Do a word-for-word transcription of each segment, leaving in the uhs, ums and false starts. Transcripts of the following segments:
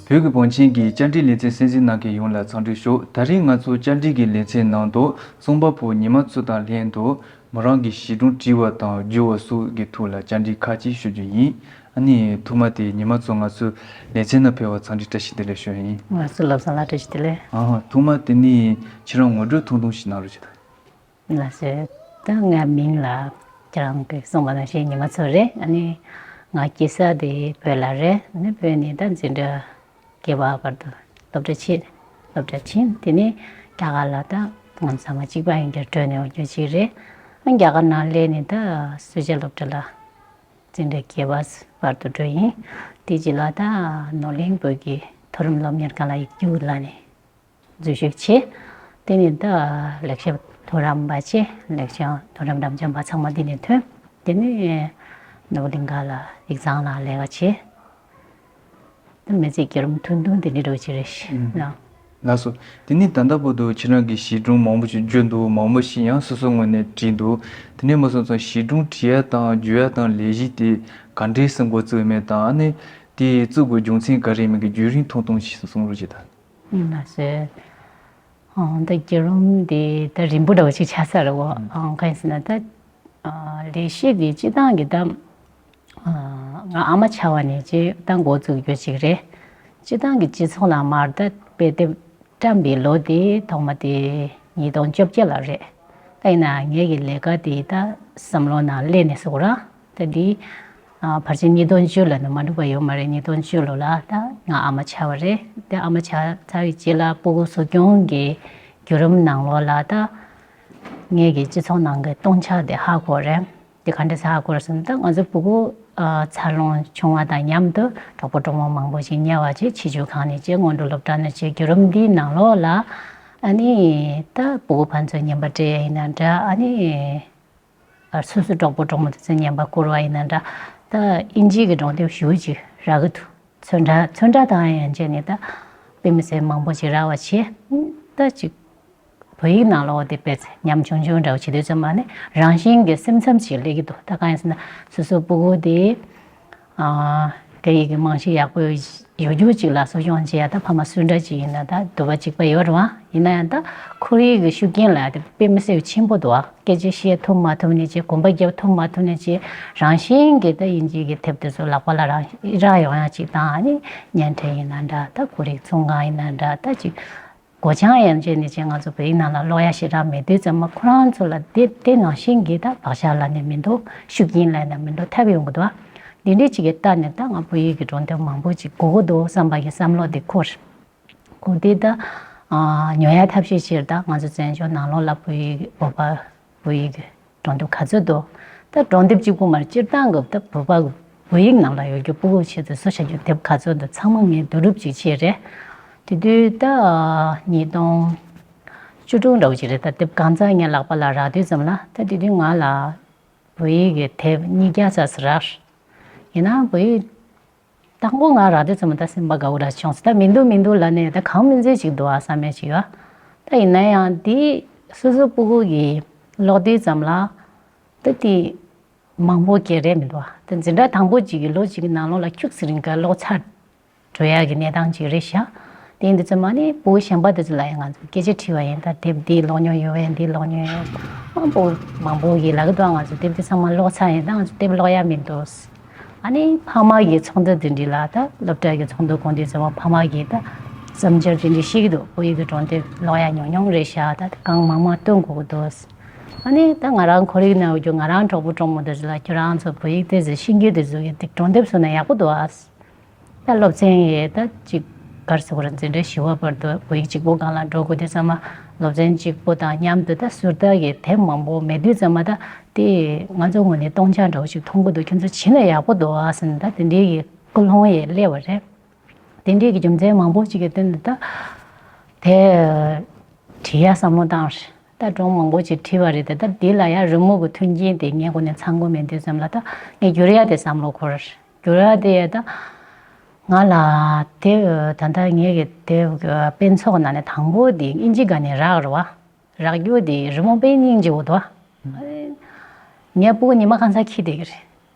བོད་ཀྱི་བང་ཆེན་གྱི་བཅར་འདྲིའི་ལེ་ཚན་གསན་གཟིགས་གནང་མཁན་ཡོངས་ལ་འཚམས་འདྲི་ཞུ། ད་རིང་ང་ཚོ་བཅར་འདྲི་གི་ལེ་ཚན་ནང་དུ་རྩོམ་པ་པོ་ཉི་མ་མཚོ་དང་ལྷན་དུ་མོ་རང་གི་གཞིས་སྒྲུང་བྲིས་པ་དང་བསྒྱུར་བ་སོགས་ཀྱི་ཐོག་ལ་བཅར་འདྲི་ཁག་ཅིག་ཞུ་རྒྱུ་ཡིན། ཨ་ནི་ཐོག་མ་དེ་ཉི་མ་མཚོ་ང་ཚོའི་ལེ་ཚན་ནང་ཕེབས་པར་འཚམས་འདྲི་བཀྲ་ཤིས་བདེ་ལེགས་ཞུ་ཡ་ཡིན། ང་ཚོ་བློ་བཟང་ལགས་བཀྲ་ཤིས་བདེ་ལེགས། ཨ་ཐོག་མ་དེ་ནི་ཁྱེད་རང་ངོ་སྤྲོད་ཐུང་ཐུང་ཞིག་གནང་རོགས་བྱེད་དང་། ལགས་སོ། ད་ངའི་མིང་ལ་ཁྱེད་རང་གིས་གསུངས་པ་ནང་བཞིན་ཉི་མ་མཚོ་རེད། ཨ་ནི་ང་སྐྱེས་ས་དེ་བོད་ལ་རེད། ཨ་ནི་བོད་ནས་ད་འཛིན་གྲྭ་བརྒྱད་པ་བར་དུ་སློབ་གྲྭ་ཕྱིན། སློབ་གྲྭ་ཕྱིན། དེ་ནས་རྒྱ་གར་ལ་ད་ང་ཚང་མ་གཅིག་པ་ཡིན་རྒྱུར་སྤྲོད་ནས་འོང་རྒྱུ་ཅིག་རེད། ཨ་རྒྱ་གར་ནང་སླེབས་ནས་ད་སུད་སི་སློབ་གྲྭ་ལ་འཛིན་གྲྭ་བརྒྱད་པ་བར་དུ་འགྲོ་ཡིན། དེ་རྗེས་ལ་ད་ནོར་གླིང་བོད་ཀྱི་མཐོ་རིམ་སློབ་གཉེར་ཁང་ལ་ཡིག་རྒྱུགས་ལ་ནས། འཛུལ་ཞུགས་བྱས། དེ་ནས་ད་ལེགས་བཤད་མཐོ་རིམ་པ་བྱས། ལེགས་བཤད་མཐོ་རིམ་རབ་འབྱམས་པ་ཚང་མ་འདི་ནས་ཐོན། དེ་ནས་ནོར་གླིང་ག་ལ་ཡིག་ཚང་ལ་ལས་ཀ་བྱས། ད་མི་ཚེ་བརྒྱུད་རིམ་ཐུང་ཐུང་དེ་འདྲ་འགྲོ་གི་རེད་ཤག་ཨུམ། ལགས་སོ། དེ་ནས་ད་ལྟ་བར་དུ་ཁྱེད་རང་གིས་གཞིས་སྒྲུང་མང་པོ་ཞིག་བསྒྱུར་འདུག་མང་པོ་ཞིག་ཡང་སོ་སོའི་ངོས་ནས་བྲིས་འདུག་དེ་ནས་མ་སོང་ཙང་གཞིས་སྒྲུང་བྲིས་ཡ་དང་བསྒྱུར་ཡ་དང་ལས་གཞི་དེ་ག་འདྲས་སེ་འགོ་བཙུགས་མེད་དང་། ཨ་ནི་དེ་བཙུགས་དགོས་རྒྱུ་མཚན་ག་རེ་མིན་གྱི་བརྒྱུད་རིམ་ཐུང་ཐུང་ཞིག་གསུང་རོགས་བྱེད་དང་། ལགས་སོ། ཨང་། ད་བརྒྱུད་རིམ་འདི་ད་རིང་པོ་འདྲ་བོ་ཅིག་ཆགས་ས་རེད་བ། ཨང་། གང་ཡིན་ཟེར་ན་ད་ཨ་ལས་གཞི་འདི་སྤྱི་བཏང་གི་ད་ཨ་ང་ཨ་མ་ཆགས་པ་ནས་ཅིག་ད་འགོ་བཙུགས་རྒྱུ་ཅིག་རེད། སྤྱི་བཏང་གི་སྤྱི་ཚོགས་ནང་མར་ད་དཔེ་དེབ་བཀྲམ་པའི་ལོ་དེ་ཐོག་མ་དེ་ཉིས་སྟོང་བཅོ་བརྒྱད་ལ་རེད། ད་ཡིན་ན་ངེད་ཀྱི་ལས་ཀ་དེ་ད་བསམ་བློ་ནང་སླེབས་ནས་སུ་ར། ད་འདི་ཨ་ཕལ་ཆེར་ཉིས་སྟོང་བཅུ་ལ་ནི་མ་འགྲིག་པ་ཡོད་མ་རེད། ཉིས་སྟོང་བཅུ་ལོ་ལ་ད་ང་ཨ་མ་ཆགས་པ་རེད། དེ་ཨ་མ་ཆགས་ཚར་བའི་རྗེས་ལ་སྤུ་གུ་གསོ་སྐྱོང་གི་བརྒྱུད་རིམ་ནང་ལོགས་ལ་ད་ངེད་ཀྱི་སྤྱི་ཚོགས་ནང་གི་སྟོང་ཆ་དེ་ཧ་གོ་རེད། དེ་ག་འདྲ་ཧ་གོ་རེད་ཟེར་ན། ད་ང་ཚོ་སྤུ་གུ་ཨ་འཚར་ལོངས་བྱུང་བ་དང་མཉམ་དུ་གྲོགས་པོ་གྲོགས་མོ་མང་པོ་ཞིག་ཉེ་བ་ཅིག་ཆེད་སྦྱོང་ཁང་ནས་ཅིག་སྔོན་འགྲོ་སློབ་གྲྭ་ནས་ཅིག་བརྒྱུད་རིམ་འདིའི་ནང་ལོགས་ལ་ཨ་ནི་ད་སྤུ་གུ་ཕན་ཚུན་ཉན་པ་སྤྲད་ཡ་ཡིན་ན་འདྲ། ཨ་ནི། ཨ་སོ་སོའི་གྲོགས་པོ་གྲོགས་མོ་དེ་ཚོ་ཉན་པ་བསྐུར་བ་ཡིན་ན་འདྲ། ད་དབྱིན་ཇིའི་གི་སྒྲུང་དེབ་ཞེ་པོ་ཅིག་རག་གི་འདུག་ཚོན་ཁྲ་ཚོན་ཁྲ་དང་ཡན་ཆད་ནས་ད་དཔེ་མི་སྲིད་མང་པོ་ཅིག་རག་པ་བྱས། ད་ཅིག་བོད་ཡིག་ནང་ལོགས་དེ་དཔེ་ཉམ་ཆུང་ཆུང་འདྲ་བོ་བྱེད་དུས་ཙམ་པ་ནས་རང་བཞིན་གྱི་སེམས་འཚབ་ཅིག་སླེབས་ཀྱི་འདུག་ད་གང་ཡིན་ཟེར་ན་སོ་སོའི་སྤུ་གུ་དེ་ཨ་སྐད་ཡིག་གི་རྨང་གཞི་ཡག་པོ་ཡོད་རྒྱུ་ཅིག་ལ་གསོ་སྐྱོང་བྱེད་ཡ། ད་ཕ་མ་སུ་འདྲ་ཅིག་ཡིན་ན་ད་འདོད་པ་གཅིག་པ་ཡོད་རེད་བ། ཡིན་ན་ཡང་ད་ཁོར་ཡུག་གི་ཤུགས་རྐྱེན་ལ་ཡ་དེ་དཔེ་མི་སྲིད་ཆེན་པོ་འདུག་བ། སྐད་ཆ་བཤད་ཐུབ་མ་ཐུབ་ནས་ཅིག་གོམ་པ་རྒྱབ་ཐུབ་མ་ཐུབ་ནས་ཅིག་རང་བཞིན་གྱིས་ད་དབྱིན་ཇིའི་གི་དེབ་དེ་ཚོ་ལག་པ་ལ་རག་རག་ཡོང་ཡ་ཅིག་དང་། ཨ་ནི་བརྙན་འཕྲིན་ཡིན་ན་འདྲ། ད་ཁོར་ཡུག་ཚོང་ཁང་ཡིན་ན་འདྲ། ད་ཅིག་སྒོ་བྱང་ཡན་ཆད་ནས་ཅིག་ང་ཚོ་བོད་ཡིག་ནང་ལ་ཀློག་ཡ་ཞེ་དྲག་མེད་དུས་ཙམ་པ་ཁོ་རང་ཚོ་ལ་དེ་དེ་ནང་བཞིན་གྱི་ད་བག་ཆགས་ལབ་ནས་མི་འདུག་ཤུགས་རྐྱེན་ལབ་ནས་མི་འདུག་ཐེབས་ཡོང་གི་འདུག་འདི་འདྲའི་ཅིག་གི་ལྟ་ནས་ད་ང་བོད་ཡིག་གི་སྒྲུང་དེབ་མང་པོ་ཅིག་དགོས་ཀྱི་འདུག་བསམ་པ་གི་བསམ་བློ་དེ་འཁོར། གོ་དེ་ད་ཨ་ཉོ་ཡ་ཐབས་ཤེས་ཕྱིར་ད་ང་ཚོ་བཙན་བྱོལ་ནང་ལོགས་ལ་བོད་ཡིག་བོད་པ་བོད་ཡིག་གི་སྒྲུང་དེབ་ག་ཚོད་འདུག་ད་སྒྲུང་དེབ་གཅིག་པུ་མ་རེད། སྤྱིར་བཏང་གི་ད་བོད་པ་བོད་ཡིག་ནང་ལ་ཡོད་རྒྱུ་སྤུ་གུ་ཆེད་དུ་བཟོ་བྱ་རྒྱུ་དེབ་ག་ཚོད་འདུག་ཚང་མ་ངས་བསྡུ་རུབ་ཅིག་བྱས་རེད། དེ་དུས་ད་ཉིས་སྟོང་བཅུ་དྲུག་འདྲ་བོ་ཅིག་རེད། ད་དེབ་གང་ཚང་ངའི་ལག་པ་ལ་རག་དུས་ཙམ་ལ། ད་དེ་དུས་ང་ལ་བོད་ཡིག་གི་དེབ་ཉིས་བརྒྱ་ཙམ་ཞིག་རག་ཡིན་ན་བོད་ཡིག་དང་པོ་ང་རག་དུས་ཙམ་ད་སེམས་པ་དགའ་བོ་ར་བྱུང་སོང་། ད་མི་འདུག་མི་འདུག་ལབ་ནས་ད་གང་མིན་ཚད་ཅིག་འདུག་ཨ་བསམ་ཡས་ཅིག་ཡོད། ད་ཡིན་ན་ཡང་དེ་སོ་སོ་སྤུ་གུ་གིས་ཀློག་དུས་ཙམ་ལ་ད་དེ་མང་པོ་སྐྱེ་རེད་མི་འདུག་ཨ། ད་འཛིན་གྲྭ་དང་པོ་གཅིག་གི་ལོ་གཅིག་གི་ནང་ལོགས་ལ་ཁྱུག་ཙམ་རིང་ག་ཀློག་ཚར་འགྲོ་ཡག་གི་གནས་སྟངས་ཅིག་རེད་ཤག་དེ་ཡིན་དུས་ཙམ་ནས་སྤུ་གུ་གཞན་པ་དེ་ཚོ་ལ་ཡང་ང་ཚོས་སྐད་ཆ་དྲིས་པ་ཡིན། ད་དེབ་འདི་ཀློག་མྱོང་ཡོད་པས། འདི་ཀློག་མྱོང་ཡོད། མང་པོ་མང་པོ་གིས་ལབ་ཀྱི་འདུག་ང་ཚོ་དེབ་འདི་ཚང་མ་ཀློག་ཚར་ཡིན། ད་ང་ཚོ་དེབ་ཀློག་ཡ་མི་འདུག་ཨ་ནི་ཕ་མ་གི་ཚོགས་འདུ་དེ་འདྲ་ལ་ད་སློབ་གྲྭ་གི་ཚོགས་འདུ་གོང་དུ་ཚོགས་པ་ཕ་མ་གིས་ད་བསམ་འཆར་དེ་འདྲ་བཤད་ཀྱི་འདུག་བོད་ཡིག་གི་སྒྲུང་དེབ་ཀློག་ཡ་ཉུང་ཉུང་རེད་ཤག་ད་གང་མང་མང་བཏོན་དགོས་ཀྱི་འདུག་ཨ་ནི་ད་ང་རང་ཁོར་ཡུག་ནང་ཡོད་རྒྱུ་ང་རང་གྲོགས་པོ་གྲོགས་མོ་དེ་ཚོ་ལ་ཁྱོད་རང་ཚོ་བོད་ཡིག་དེ་ཚོ་ཤེས་རྒྱུ་དེ་ཚོ་གི་སྒྲུང་དེབ་བཟོས་ན་ཡག་པོ་འདུག་ཨ། ད་སློབ་ཚན་ཡས་ད་ཅིག་གར་སོང་ར་འཛིན་གྲྭ་བཞི་པ་བར་དུ་བོད་ཡིག་གཅིག་པོ་སྒང་ལ་འགྲོ་དགོས་དུས་ཙམ་པ་སློབ་ཚན་གཅིག་པོ་དང་མཉམ་དུ་ད་ཟུར་ལྟ་གི་དེབ་མང་པོ་མེད་དུས་ཙམ་པ་ད་དེ་ང་ཚོ་ངོས་ནས་སྟོང་ཆ་འདྲ་བོ་ཞིག་མཐོང་གི་འདུག་ཁྱོད་ཚོ་བྱིན་ན་ཡག་པོ་འདུག་ཨ་ཟེར་ནས་ད་དེ་འདྲའི་གི་ཀུན་སློང་ཡས་སླེབས་པ་རེད། དེ་འདྲའི་གི་རྒྱུ་མཚན་མང་པོ་ཅིག་གི་སྟེང་ནས་ད་དེ་བྲིས་ཡ་བསམ་བློ་བཏང་རེད། ད་སྒྲུང་མང་པོ་ཅིག་བྲིས་པ་རེད་དེ། ད་འདི་ལ་ཡང་རི་མོ་གི་མཐུན་རྐྱེན་དེ་ངའི་སྒོ་ནས་ཚང་དགོས་མེད་དུས་ཙམ་ལ་ད་ངས་བསྒྱུར་ཡ་དེ་བསམ་བློ་འཁོར། བསྒྱུར་ཡ་དེ་ད་ང་ལ་དེབ་ད་ལྟ་ངའི་གི་དེབ་དཔེ་ཚོགས་ནང་ནས་དང་པོ་དེ་དབྱིན་ཇི་སྒང་ནས་རག་རེད་བ། རག་རྒྱུ་དེ་རི་མོ་དཔེ་སྙིང་རྗེ་བོ་འདུག་བ། ངའི་སྤུ་གུ་ཉི་མ་གང་ས་འཁྱེར་བསྡད་ཀྱི་རེད།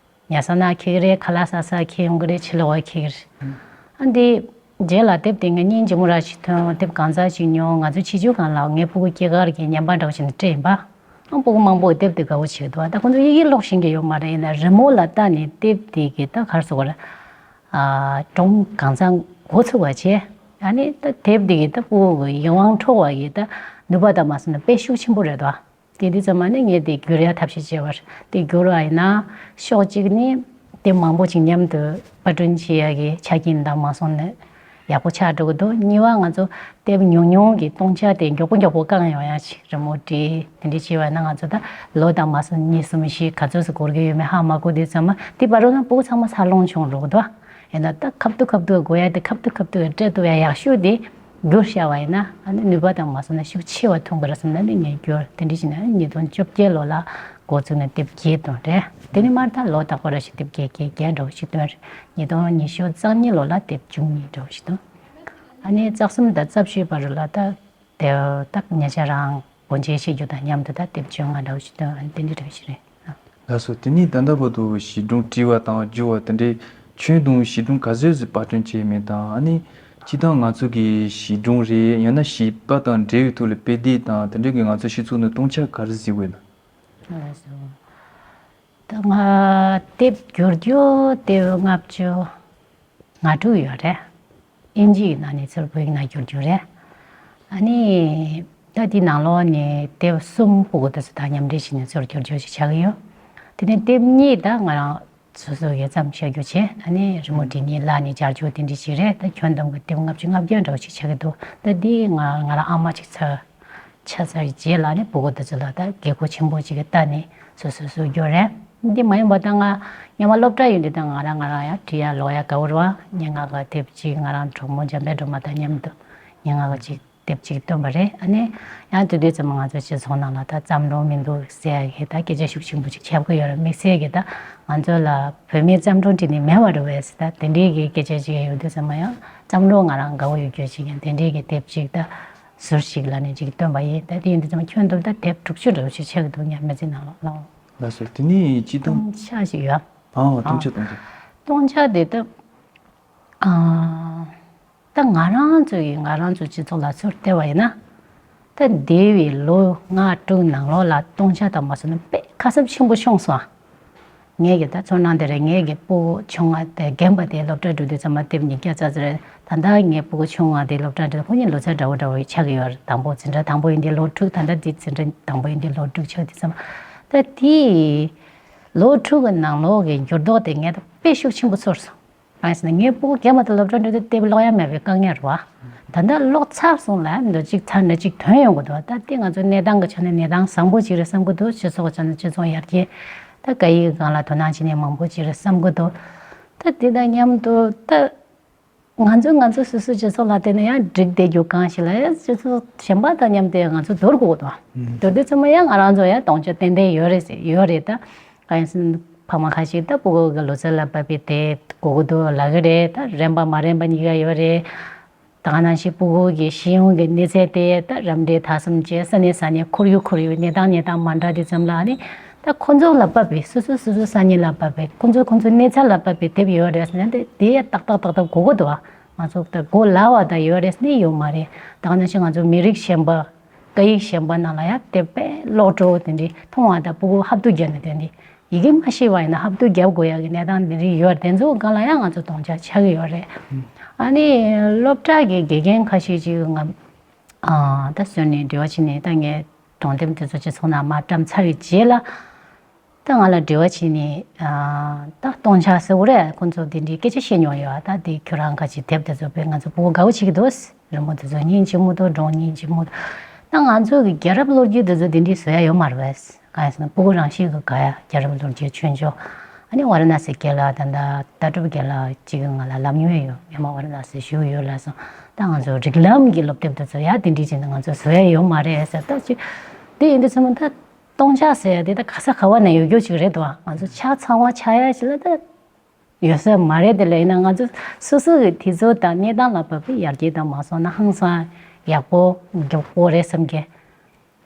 ཉལ་ས་ན་འཁྱེར་གི་རེད། ཁ་ལག་ཟ་ས་འཁྱེར་ཡོང་གི་རེད། ཕྱི་ལོགས་འཁྱེར་གི་རེད། ཨ་འདི་ རྗེས་ལ་དེབ་དེ་ངས་སྙིང་རྗེ་མོ་ར་ཞིག་ཐོན། དེབ་གང་ཚར་ཞིག་ཉོ། ང་ཚོའི་ཕྱི་རྒྱལ་གང་ལ་ངའི་སྤུ་གུ་སྐྱེས་སྐར་གྱི་བརྙན་པར་འདྲ་བོ་ཞིག་ནས་སྤྲད་ཡིན་པ། ཨང་། སྤུ་གུ་མང་པོས་དེབ་དེ་དགའ་བོ་བྱེད་འདུག་ད་ཁོང་ཚོ་ཡི་གེ་ཀློག་ཤེས་ཀྱི་ཡོད་མ་རེད། ཡིན་ན་རི་མོ་ལ་ལྟ་ནས་དེབ་དེ་གི་ད་ག་རེ་ཟེར་དགོས་རེད། ཨ། སྒྲུང་གང་ཚང་འགོ་ཚུགས་པ་བྱས། ཨ་ནི་ད་དེབ་དེ་གི་ད་སྤུ་གུ་གི་ཡིད་དབང་འཕྲོག་པ་གི་ད་ནུས་པ་དང་མ་སོང་ན་དཔེ་ཤུགས་ཆེན་པོ་རེད་དོ། དེ་དུས་ཙམ་པ་ནས་ངས་དེ་བསྒྱུར་ཡ་ཐབས་ཤེས་བྱས་པ་རེད། དེ་བསྒྱུར་བ་ཡིན་ན་ཕྱོགས་གཅིག་ནས་དེབ་མང་པོ་ཅིག་མཉམ་དུ་པར་སྐྲུན་བྱེད་ཡ་གི་ཆ་རྐྱེན་དང་མ་སོང་ན་ཡག་པོ་ཆགས་འགྲོ་གི་འདུག་གཉིས་པ། ང་ཚོ་དེབ་ཉུང་ཉུང་གི་སྟོང་ཆ་དེ་མགྱོགས་པོ་མགྱོགས་པོ་བསྐང་ཡོང་ཡ་ཞིག་རི་མོ་བྲིས་དེ་འདྲ་བྱས་པ་ཡིན་ན་ང་ཚོ་ད་ལོ་དང་མ་སོང་གཉིས་གསུམ་བཞི་ག་ཚོད་ཙམ་འགོར་གི་ཡོད་མེད་ཧ་མ་གོ་དུས་ཙམ་པ་དེ་བར་དུ་ན་སྤུ་གུ་ཚང་མ་འཚར་ལོངས་བྱུང་འགྲོ་གི་འདུག་ཡིན་ན་ད་ཁ་ཐུག་ཁ་ཐུག་དགོས་ཡ་དེ་ཁ་ཐུག་ཁ་ཐུག་སྤྲད་ཐུབ་ཡ་ཡག་ཤོས་དེ་བསྒྱུར་བཞག་པ་ཡིན་ན་ཨ་ནི་ནུས་པ་དང་མ་སོང་ན་ཤུགས་ཆེ་བ་ཐོན་གི་རེད་བསམ་ན་ནི་ངས་བསྒྱུར། དེ་འདྲ་བྱས་ན་ཉིས་སྟོང་བཅོ་བརྒྱད་ལོ་ལ་འགོ་བཙུགས་ནས་དེབ་བརྒྱད་བཏོན་རེད། དེ་ནས་མར་ད་ལོ་རྟག་པར་ཞིག་དེབ་བརྒྱད་བརྒྱད་བརྒྱད་འདྲ་བོ་ཞིག་བཏོན་རེད། ཉིས་སྟོང་ཉི་ཤུ་རྩ་གཉིས་ལོ་ལ་དེབ་བཅུ་གཉིས་འདྲ་བོ་ཞིག་བཏོན། ཨ་ནི་རྩ་གསུམ་དང་རྩ་བཞི་བར་ལ་ད་དེ་ད་ཉེ་ཆར་རང་སྒོ་འབྱེད་བྱེད་རྒྱུ་དང་མཉམ་དུ་ད་དེབ་བཅོ་ལྔ་འདྲ་བོ་ཞིག་བཏོན། ཨ་ནི་དེ་འདྲ་འདྲ་བོ་ཞིག་རེད། ལགས་སོ། དེ་ནས་ད་ལྟ་བར་དུ་བྱིས་སྒྲུང་བྲིས་པ་དང་བསྒྱུར་བ་དེ་འདྲའི་ཁྱོན་བསྡོམས་བྱིས་སྒྲུང་ག་ཚོད་ཟིག་པར་སྐྲུན་བྱས་མིན་དང་། ཨ་ནི་སྤྱིར་བཏང་ང་ཚོ་གི་བྱིས་སྒྲུང་རེད། ཡང་ན་བྱིས་པ་དང་འབྲེལ་བའི་ཐོག་ལ་དཔེ་དེབ་དང་དེ་འདྲ་གི་ང་ཚོ་སྤྱི་ཚོགས་ནང་སྟོང་ཆ་ག་རེ་གཟིགས་ཡོད་ན། ལགས་སོ། ད་ང་དེབ་བསྒྱུར་རྒྱུ་དེབ་ལྔ་བཅུ་ང་དྲུག་ཡོད་རེད། ཨིན་ཇི་ཡི་ནང་ནས་ཚུར་བོད་ཡིག་ནང་བསྒྱུར་རྒྱུ་རེད། ཨ་ནི་ད་དེའི་ནང་ལོགས་ནས་དེབ་གསུམ་སྤུ་གུ་དེ་ཚོ་དང་མཉམ་འབྲེལ་བྱས་ནས་ཚུར་བསྒྱུར་རྒྱུ་ཞིག་ཆགས་ཀྱི་ཡོད། དེ་ནས་དེབ་གཉིས་ད་ང་རང་སོ་སོ་གིས་བརྩམས་བཞག་རྒྱུ་བྱས། ཨ་ནི་རི་མོ་འབྲི་མཁན་ལག་ནས་སྦྱར་རྒྱུ་དེ་འདྲ་ཞིག་རེད། ད་ཁྱོན་བསྡོམས་ཀྱི་དེབ་ལྔ་བཅུ་ང་བརྒྱད་འདྲ་བོ་ཞིག་ཆགས་ཀྱི་འདུག་ད་འདི་ང་ང་རང་ཨ་མ་ཅིག་ཚར་ཆགས་ཚར་རྗེས་ལ་ནི་སྤུ་གུ་དེ་ཚོ་ལ་ད་དགེ་མཁོ་ཆེན་པོ་ཅིག་གི་ལྟ་ནས་སོ་སོ་སོ་བསྒྱུར་རེད། འདི་མ་ཡིན་པ་ད་ང་སྔོན་མ་སློབ་གྲྭ་ཡོད་དུས་ད་ང་རང་ང་རང་ཡང་བྲིས་ཡ་ཀློག་ཡ་དགའ་བོ་རེད་བ། སྙན་ངག་གི་དེབ་ཅིག་ང་རང་གྲོགས་མོ་འཇམ་དཔལ་སྒྲོལ་མ་དང་མཉམ་དུ་སྙན་ངག་གི་ཅིག་དེབ་ཅིག་བཏོན་པ་རེད། ཨ་ནི་ཡང་དེ་དུས་ཙམ་ང་ཚོ་སྤྱི་ཚོགས་ནང་ལ་ད་བརྩམས་སྒྲུང་མི་འདུག་ཟེར་ཡ་གི་ད་སྐད་ཆ་ཤུགས་ཆེན་པོ་ཅིག་ཁྱབ་ཀྱི་ཡོད་རེད། དམིགས་བསལ་གྱི་ད་ང་ཚོ་ལ་བོད་མིས་བརྩམས་སྒྲུང་བྲིས་ནས་མེད་པ་རེད་བས་ཟེར། ད་དེ་འདྲའི་གི་སྐད་ཆ་ཅིག་ཡོད་དུས་ཙམ་ཡང་བརྩམས་སྒྲུང་ང་རང་དགའ་བོ་ཡོད་རྒྱུ་ཅིག་ཡང་དེ་འདྲའི་གི་དེབ་ཅིག་ད་ཟུར་ཞིག་ལ་ནས་ཅིག་བཏོན་པ་ཡིན། ད་དེ་ཡིན་དུས་ཙམ་ཁྱོན་བསྡོམས་ད་དེབ་དྲུག་ཅུ་འདྲ་བོ་ཞིག་ཆགས་ཀྱི་འདུག་ཉམས་མེད་ཚེ་ནང་ལོགས་ལ། ལགས་སོ། དེ་ནས་སྤྱིར་བཏང་སྟོང་ཆ་ཞིག་ཡོད། ཨ། སྟོང་ཆ་སྟོང་ཆ། སྟོང་ཆ་དེ་ད་ཨ། ད་ང་རང་ཚོ་ཡི་ང་རང་ཚོ་སྤྱི་ཚོགས་ལ་ཚུར་བལྟས་པ་ཡིན་ན། ད་འདས་པའི་ལོ་ལྔ་དྲུག་ནང་ལོགས་ལ་སྟོང་ཆ་དང་མ་སོང་ན་དཔེ་ཁ་གསབ་ཆེན་པོ་བྱུང་སོང་ཨ། ངས་ཀྱི་ད་ཚོར་སྣང་དེ་རེད། ངས་ཀྱི་སྤུ་གུ་ཆུང་བ་དེ་རྒན་པ་དེ་སློབ་གྲྭ་འགྲོ་དུས་ཙམ་པ་དེབ་ཉིས་བརྒྱ་རྩ་ཙམ་རེད། ད་ལྟ་ངའི་སྤུ་གུ་ཆུང་བ་དེ་སློབ་གྲྭ་འགྲོ་ཁོ་གཉིས་ལོ་ཚད་འདྲ་བོ་འདྲ་བོ་ཆགས་ཀྱི་ཡོད་རེད། དང་པོ་འཛིན་གྲྭ་དང་པོ་ཡིན་དུས་ལོ་དྲུག་ད་ལྟ་དེ་འཛིན་གྲྭ་དང་པོ་ཡིན་དུས་ལོ་དྲུག་ཆགས་དུས་ཙམ་པ་ད་དེ་ལོ་དྲུག་གི་ནང་ལོགས་ཀྱི་འགྱུར་ལྡོག་དེ་ངས་ད་དཔེ་ཤུགས་ཆེན་པོ་ཚོར་སོང་། གང་ཡིན་ཟེར་ན་ངའི་སྤུ་གུ་རྒན་པ་དེ་སློབ་གྲྭ་འགྲོ་དུས་དེབ་ཀློག་ཡ་མེད་པའི་དཀའ་ངལ་རེད་བ། ད་ལྟ་ཀློག་ཚར་སོང་ལ་འདི་གཅིག་ཚར་ན་གཅིག་ཐོན་ཡོང་གི་འདུག་ད་དེ་ང་ཚོ་གནས་སྟངས་ཀྱི་ཆ་ནས་གནས་སྟངས་བཟང་པོ་ཅིག་རེད་བསམ་གྱི་འདུག་སྤྱི་ཚོགས་ཀྱི་ཆ་ནས་སྤྱི་ཚོགས་ཡར་རྒྱས། ད་སྐད་ཡིག་སྒང་ལ་དོ་སྣང་བྱེད་མཁན་མང་པོ་ཅིག་རེད་བསམ་གྱི་འདུག་ད་དེ་དང་མཉམ་དུ་ད་ང་ཚོ་ང་ཚོ་སོ་སོའི་སྤྱི་ཚོགས་ལ་བལྟས་ན་ཡང་འགྲིག་བསྡད་རྒྱུ་གང་ཞིག་ལ་ཡང་སྤྱི་ཚོགས་གཞན་པ་དང་མཉམ་དུ་ང་ཚོ་བསྡུར་དགོས་འདུག་བསྡུར་དུས་ཚང་མ་ཡང་ང་རང་ཚོ་ཡང་སྟོང་ཆ་ཏན་ཏན་ཡོད་རེད་ཟེར་ཡོད་རེད་ད། གང་ཡིན་ཟེར་ན་ཕ་མ་ཁ་ཤས་ད་སྤུ་གུ་གི་ལོ་ཚད་ལ་བབས་པའི་དེབ་དགོས་ཀྱི་འདུག་ལབ་ཀྱི་རེད། ད་རན་པ་མ་རན་པ་གཉིས་ཀ་ཡོད་རེད། ད་ག་ནང་བཞིན་སྤུ་གུ་གི་ཤེས་ཡོན་གྱི་གནས་ཚད་དེ་ད་རབ་འབྲིང་ཐ་གསུམ་བཅས་ས་གནས་ས་གནས་ཁོར་ཡུག་ཁོར་ཡུག་གནས་སྟངས་གནས་སྟངས་མ་འདྲ་དུས་ཙམ་ལ་ནི་ད་ཁོ་ཚོ་ལ་བབས་པའི་སོ་སོ་སོ་སོའི་ས་གནས་ལ་བབས་པའི་ཁོ་ཚོ་ཁོ་ཚོའི་གནས་ཚད་ལ་བབས་པའི་དེབ་ཡོད་རེད་ཟེར་ན་དེ་དེ་ཡང་ཏག་ཏག་ཏག་ཏག་དགོས་ཀྱི་འདུག་ང་ཚོ་ད་གོ་སླ་བ་ད་ཡོད་རེད་ཟེར་ནི་ཡོད་མ་རེད། ད་ག་ནང་བཞིན་ང་ཚོ་མི་རིགས་གཞན་པ་སྐད་ཡིག་གཞན་པ་ནང་ལ་ཡང་དེབ་དཔེ་ཀློག་སྤྲོ་དེ་འདྲའི་མཐོང་བ་དང་སྤུ་གུ་ཧབ་ཏུ་བརྒྱབ་ནས་དེ་འདྲའི། ཡི་གེ་མ་ཤེས་པ་ཡིན་ན་ཧབ་ཏུ་རྒྱབ་དགོས་ཡག་གི་གནས་སྟངས་འདི་རིགས་ཡོད་རེད། དེ་ཚོ་སྒང་ལ་ཡང་ང་ཚོ་སྟོང་ཆ་ཆགས་ཀྱི་ཡོད་རེད། ཨ་ནི་སློབ་གྲྭ་གི་དགེ་རྒན་ཁ་ཤས་ཅིག་ང་ཨ་ད་བཟོས་ནས་འབྲེལ་བ་བྱས་ནས་ད་ངས་སྒྲུང་དེབ་དེ་ཚོ་སྤྱི་ཚོགས་ནང་མར་བཀྲམ་ཚར་བའི་རྗེས་ལ་ད་ང་ལ་འབྲེལ་བ་བྱས་ནས་ཨ་ད་སྟོང་ཆ་ཟེར་དགོས་རེད། ཁོང་ཚོ་འདི་འདྲའི་སྐད་ཆ་བཤད་མྱོང་ཡོད། ད་འདི་ཁྱོད་རང་ཁ་ཅིག་དེབ་དེ་ཚོ་དཔེ་ང་ཚོ་སྤུ་གུ་དགའ་བོ་བྱེད་ཀྱི་འདུག་རི་མོ་དེ་ཚོ་སྙིང་རྗེ་མོ་འདུག་སྒྲུང་སྙིང་རྗེ་མོ་འདུག་ད་ང་ཚོ་གི་རྒྱལ་རབས་ལོ་རྒྱུས་དེ་ཚོ་དེ་འདྲའི་བཟོ་ཡ་ཡོད་མ་རེད་པས། གང་ཡིན་ཟེར་ན་སྤུ་གུ་རང་བཞིན་གྱིས་དགའ་ཡ། རྒྱལ་རབས་ལོ་རྒྱུས་ཆོས་འབྱོར། ཨ་ནི་ཝཱ་ར་ཎ་སི་རྒན་ལགས་ད་ལྟ་ལྟ་གྲུབ་རྒན་ལགས་གཅིག་གིས་ང་ལ་ལབ་མྱོང་ཡོད། སྔོན་མ་ཝཱ་ར་ཎ་སི་བཞུགས་ཡོད་ལབ་སོང་། ད་ང་ཚོ་རིགས་ལམ་གྱི་སློབ་དེབ་དེ་ཚོ་ཡ་དེ་འདྲའི་བྱས་ན་ང་ཚོ་བཟོ་ཡ་ཡོད་མ་རེད་ཟེར། ད་ཅི་དེ་ཡིན་དུས་ཚང་མ་ད་སྟོང་ཆ་ཟེར་ཡ་དེ་ད་ག་ས་ག་བ་ནས་ཡོད་རྒྱུ་ཅིག་རེད་དོ། ང་ཚོ་ཆ་ཚང་བ་ཆགས་ཡ་ཞིག་ལ་ད། ཡོད་ས་མ་རེད། དེ་ལས་ཡིན་ན་ང་ཚོ་སོ་སོ་གི་དུས་ཚོད་དང་གནས་སྟངས་ལ་བབས་པའི་ཡར་རྒྱས་དང་མ་སོང་ན་ཧང་སང་ཡག་པོ་མགྱོགས་པོ་རེད་བསམ་གི་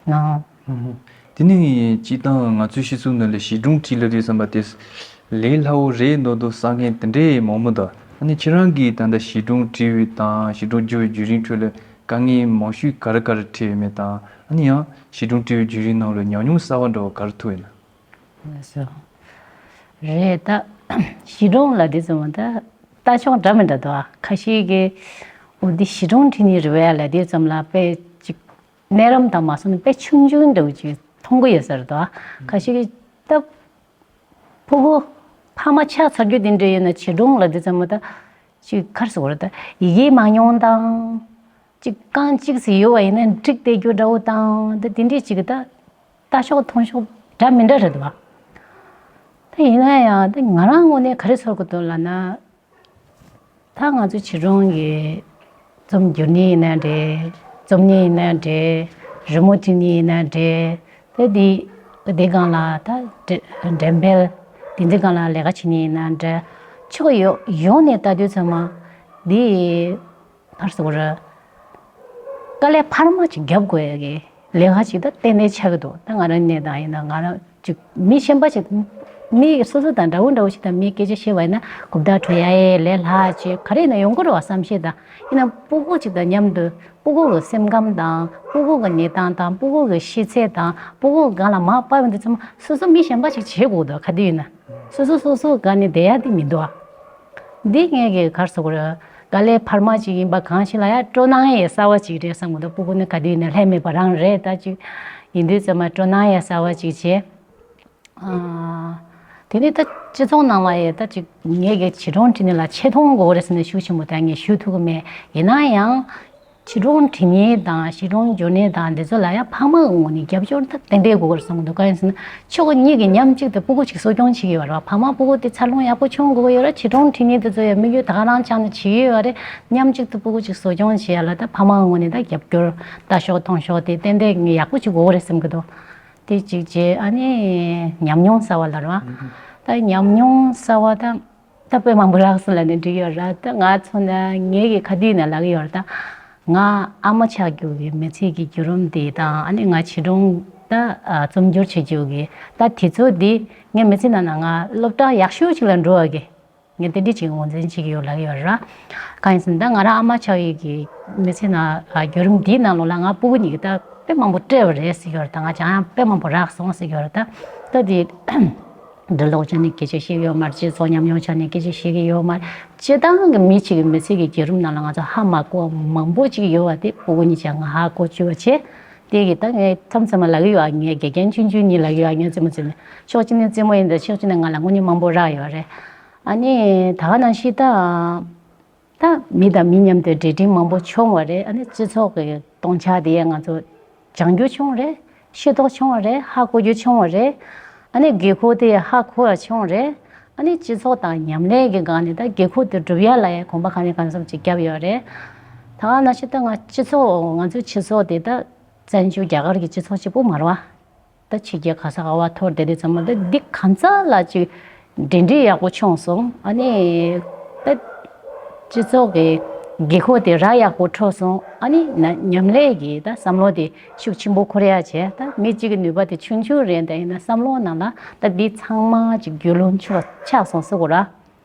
ནོ། ཨུ་ཧུ། དེ་ནི་སྤྱིར་བཏང་ང་ཚོའི་སྤྱི་ཚོགས་ནང་ལ་བྱིས་སྒྲུང་བྲིས་ལབ་དུས་བསམ་པ་དེ་ལས་སླ་བོ་རེད་མདོག་མདོག་བསམ་མཁན་དེ་འདྲའི་མང་པོ་འདུག་ནི་ཁྱེད་རང་གིས་ད་ལྟ་གཞིས་གྲོང་བྲིས་པའི་དང་གཞིས་གྲོང་བསྒྱུར་བའི་བརྒྱུད་རིམ་ཁྲོད་ལ་དཀའ་ངལ་མང་ཤོས་ག་རེ་ག་རེ་འཕྲད་ཡོད་མེད་དང་། ཨ་ནི་ཡང་གཞིས་གྲོང་བྲིས་པའི་བརྒྱུད་རིམ་ནང་ལ་ཉམས་མྱོང་གསར་བ་འདྲ་བ་ག་རེ་ཐོབ་ཡོད་ན། ལགས་སོ། རེད་ད། གཞིས་གྲོང་ལབ་དུས་ཙམ་པ་ད་ལྟ་ཕྱོགས་འདྲ་མི་འདྲ་འདུག་ཨ། ཁ་ཤས་ཀྱིས་འོ་འདི་གཞིས་གྲོང་བྲིས་ནི་རེད་པས་ལབ་དུས་ཙམ་ལ་དཔེ་ཅིག་གནས་རིམ་དང་མ་སོང་ནས་དཔེ་ཆུང་ཆུང་འདྲ་བོ་ཅིག་མཐོང་གི་ཡོད་ས་རེད་འདུག་ཨ། ཁ་ཤས་ཀྱིས་ད་ཕྲུ་གུ་ཕ་མ་ཆགས་ཚར་རྒྱུ་དེ་འདྲ་ཡིན་ན་གཞིས་གྲོང་ལབ་དུས་ཙམ་པ་ད་ཅིག་ག་རེ་ཟེར་དགོས་རེད། ད་ཡི་གེ་མ་མྱོང་དང་། ཅིག་རྐང་གཅིག་ཙམ་ཡོད་པ་ཡིན་ན་འགྲིག་བསྡད་རྒྱུ་འདྲ་བོ་དང་། ད་དེ་འདྲས་ཅིག་ད་ལྟ་ཕྱོགས་མཐོང་ཕྱོགས་འདྲ་མི་འདྲ་རེད་འདུག་བ། ད་ཡིན་ན་ཡང་ད་ང་རང་ངོས་ནས་ག་རེ་ཚོར་གི་འདུག་ལབ་ན། ད་ང་ཚོ་གཞིས་གྲོང་གི་རྩོམ་སྒྱུར་མཁན་ཡིན་ན་འདྲ། རྩོམ་མཁན་ཡིན་ན་འདྲ། རི་མོ་བྲིས་མཁན་ཡིན་ན་འདྲ། ད་འདི་འདི་སྒང་ལ་ད་འགྲེམས་སྤེལ་འདི་འདི་སྒང་ལ་ལས་ཀ་བྱེད་མཁན་ཡིན་ན་འདྲ། ཕྱོགས་ཡོངས་ཡོངས་ནས་ལྟ་དུས་ཚང་མ་འདི། ཕར་ཟུར། དཀའ་ལས་འཕར་མ་ཅིག་རྒྱབ་དགོས་ཡ་གི་ལས་ཀ་ཅིག་ད་ཏན་ཏན་ཆགས་ཀྱི་འདུག་ད་ང་རང་གནས་སྟངས་ཡིན་ན་ང་རང་ཅིག་མི་གཞན་པ་ཅིག་མི་སོ་སོ་དང་འདྲ་བོ་འདྲ་བོ་ཞིག་དང་མི་སྐད་ཆ་བཤད་པ་ཡིན་ན་གུབ་ད་བྲོ་ཡ་ཡའི་ལས་སླ་ཅིག་ག་རེ་ཡིན་ན་ཡོང་གི་རེད་བ་བསམ་ཤེས་དང་། ཡིན་ན་སྤུ་གུ་ཅིག་དང་མཉམ་དུ་སྤུ་གུ་གི་སེམས་ཁམས་དང་སྤུ་གུ་གི་གནས་སྟངས་དང་སྤུ་གུ་གི་ཤེས་ཚད་དང་སྤུ་གུ་གི་སྒང་ལ་མར་ཕབ་ཡོང་དུས་ཙམ་སོ་སོ་མི་གཞན་པ་ཅིག་བྱེད་དགོས་འདུག་ག་དུས་ཡིན་ན་སོ་སོ་སོ་སོ་གི་སྒང་ནས་བསྡད་ཡ་དེ་མི་འདུག་ཨ། འདི་ངས་ཀྱི་གར་སོགས་ར་དཀའ་ལས་འཕར་མ་ཅིག་ཡིན་པ་གང་ཞིག་ལ་ཡང་སྤྲོ་སྣང་ཡང་གསར་བ་ཅིག་རེད་བསམ་གི་འདུག་སྤུ་གུ་ནི་ག་དུས་ནས་ལྷད་མེད་པ་རང་རེད། ད་ཅིག་ཡིན་དུས་ཙམ་པ་སྤྲོ་སྣང་ཡང་གསར་བ་ཅིག་བྱས། ཨ། དེ་ནས་ད་སྤྱི་ཚོགས་ནང་ལ་ཡང་ད་ཅིག་ངས་ཀྱི་གཞིས་གྲོང་བྲིས་ནས་ལ་ཆེ་མཐོང་དགོས་རེད་ཟེར་ནས་ཤུགས་ཆེན་པོ་ད་ངས་ཞུ་ཐུབ་ཀྱི་མེད། ཡིན་ན་ཡང་། གཞིས་གྲོང་བྲིས་མཁན་དང་གཞིས་གྲོང་བསྒྱུར་མཁན་དང་འདི་ཚོ་ལ་ཡང་ཕ་མའི་ངོས་ནས་རྒྱབ་སྐྱོར་ད་ཏན་ཏན་དགོས་ཀྱི་རེད་བསམ་གྱི་འདུག་གང་ཡིན་ཟེར་ན་ཕྱོགས་གཉིས་ཀྱིས་མཉམ་གཅིག་ཏུ་སྤུ་གུ་གཅིག་གསོ་སྐྱོང་བྱེད་ཀྱི་ཡོད་རེད་བ། ཕ་མ་སྤུ་གུ་དེ་འཚར་ལོངས་ཡག་པོ་བྱུང་དགོས་ཀྱི་ཡོད་རེད། གཞིས་གྲོང་བྲིས་མཁན་དེ་ཚོ་ཡང་དམིགས་ཡུལ་ད་ག་རང་བཅངས་ནས་བྱེད་ཀྱི་ཡོད་རེད། མཉམ་གཅིག་ཏུ་སྤུ་གུ་གཅིག་གསོ་སྐྱོང་བྱེད་ཡ་ལ་ད་ཕ་མའི་ངོས་ནས་ད་རྒྱབ་སྐྱོར་ལྟ་ཕྱོགས་མཐོང་ཕྱོགས་དེ་ཏན་ཏན་ཡག་པོ་བྱེད་དགོས་ཀྱི་རེད་བསམ་གྱི་འདུག་དེ་གཅིག་བྱས་ཨ་ནི་ཉམས་མྱོང་གསར་བ་ལ་རེད་བ། ད་ཉམས་མྱོང་གསར་བ་ད། ད་དཔེ་མང་པོ་རག་སོང་ལབ་ནས་འགྲིག་ཡོད་ར། ད་ང་མཚོན་ན་ངའི་གི་ཁ་ཐུག་ནས་ལབ་ཀྱི་ཡོད་ར། ད་ང་ཨ་མ་ཆགས་རྒྱུ་གི་མི་ཚེ་གི་བརྒྱུད་རིམ་དེ་དང་ཨ་ནི་ང་གཞིས་གྲོང་ད་རྩོམ་སྒྱུར་བྱེད་རྒྱུ་གི་ད་དེ་ཚོ་དེ་ངའི་མི་ཚེ་ནང་ན་ང་སློབ་གྲྭ་ཡག་ཤོས་ཅིག་ལ་འགྲོ་བ་གི་ངས་དེ་འདྲ་ཅིག་ངོས་འཛིན་བྱེད་ཀྱི་ཡོད་ལབ་ཀྱི་ཡོད་ར། གང་ཡིན་ཟེར་ན་ད་ང་རང་ཨ་མ་ཆགས་ཡོད་གི་མི་ཚེ་ནང་བརྒྱུད་རིམ་དེའི་ནང་ལོགས་ལ་ང་སྤུ་གུ་གཉིས་ཀྱི་ད་དཔེ་མང་པོ་སྤྲད་པ་རེད་ཟེར་གྱི་ཡོད་ར། ད་ང་སྦྱང་ཡག་དཔེ་མང་པོ་རག་སོང་ཟེར་གྱི་ཡོད་ར། ད་ད་དེ། འབྲི་ཀློག་ཆ་ནས་སྐད་ཆ་བཤད་ཀྱི་ཡོད་མ་རེད། སྤྱི་ཚོགས་ཉམས་མྱོང་ཆ་ནས་སྐད་ཆ་བཤད་ཀྱི་ཡོད་མ་རེད། སྤྱིར་བཏང་གི་མི་གཅིག་གི་མི་ཚེ་གི་བརྒྱུད་རིམ་ནང་ལ་ང་ཚོ་ཧ་མ་གོ་མང་པོ་ཅིག་ཡོད་པ་དེ་སྤུ་གུ་གཉིས་ཀྱང་ང་ཧ་གོ་བཅུག་པ་བྱས། དེ་གི་ད་ངས་མཚམས་མཚམས་ལབ་ཀྱི་ཡོད་ཨ། ངས་དགེ་རྒན་ཆུང་ཆུང་གཉིས་ལབ་ཀྱི་ཡོད་ཨ། ངས་རྩེད་མོ་རྩེ་ནས་ཕྱོགས་གཅིག་ནས་རྩེད་མོ་ཡིན་ད་ཕྱོགས་གཅིག་ནས་ང་ལ་དངོས་གནས་མང་པོ་རག་ཡོད་རེད། ཨ་ནི་ད་ག་ནང་བཞིན་ད། ད་མི་དང་མི་མཉམ་དུ་འབྲེལ་འདྲིས་མང་པོ་བྱུང་བ་རེད། ཨ་ནི་སྤྱི་ཚོགས་ཀྱི་སྟོང་ཆ་དེ་ཡང་ང་ཚོ་སྦྱང་རྒྱུ་བྱུང་བ་རེད། ཤེས་རྟོགས་བྱུང་བ་རེད། ཧ་གོ་རྒྱུ་བྱུང་བ་རེད། ཨ་ནི་དགོས་མཁོ་དེ་ཧ་གོ་བ་བྱུང་བ་རེད། ཨ་ནི་སྤྱི་ཚོགས་དང་མཉམ་ལས་ཀྱི་སྒང་ནས་ད་དགོས་མཁོ་དེ་སྒྲུབ་ཡ་ལ་ཡང་གོམ་པ་གང་ནས་གང་འཚམ་ཅིག་བརྒྱབ་ཡོད་རེད། ད་ག་ནང་བཞིན་ད་ང་སྤྱི་ཚོགས་ང་ཚོའི་སྤྱི་ཚོགས་དེ་ད་བཙན་བྱོལ་རྒྱ་གར་གྱི་སྤྱི་ཚོགས་གཅིག་པུ་མ་རེད་བ། ད་ཕྱི་རྒྱལ་ག་ས་ག་བ་འཐོར་བསྡད་དུས་ཙམ་པ་ད་འདི་གང་ཙམ་ལ་ཅིག་འབྲེལ་འདྲིས་ཡག་པོ་བྱུང་སོང་། ཨ་ནི་ད་སྤྱི་ཚོགས་ཀྱི་དགོས་མཁོ་དེ་ར་ཡག་པོ་འཕྲོད་སོང་། ཨ་ནི་ན་མཉམ་ལས་ཀྱི་ད་བསམ་བློ་དེ་ཤུགས་ཆེན་པོ་འཁོར་ཡ་བྱས། ད་མི་གཅིག་གི་ནུས་པ་དེ་ཆུང་ཆུང་རེད། ད་ཡིན་ན་བསམ་བློ་ནང་ལ་ད་འདི་ཚང་མ་ཅིག་རྒྱུས་ལོན་ཆོག་ཆགས་སོང་ཟེར་དགོས་ར།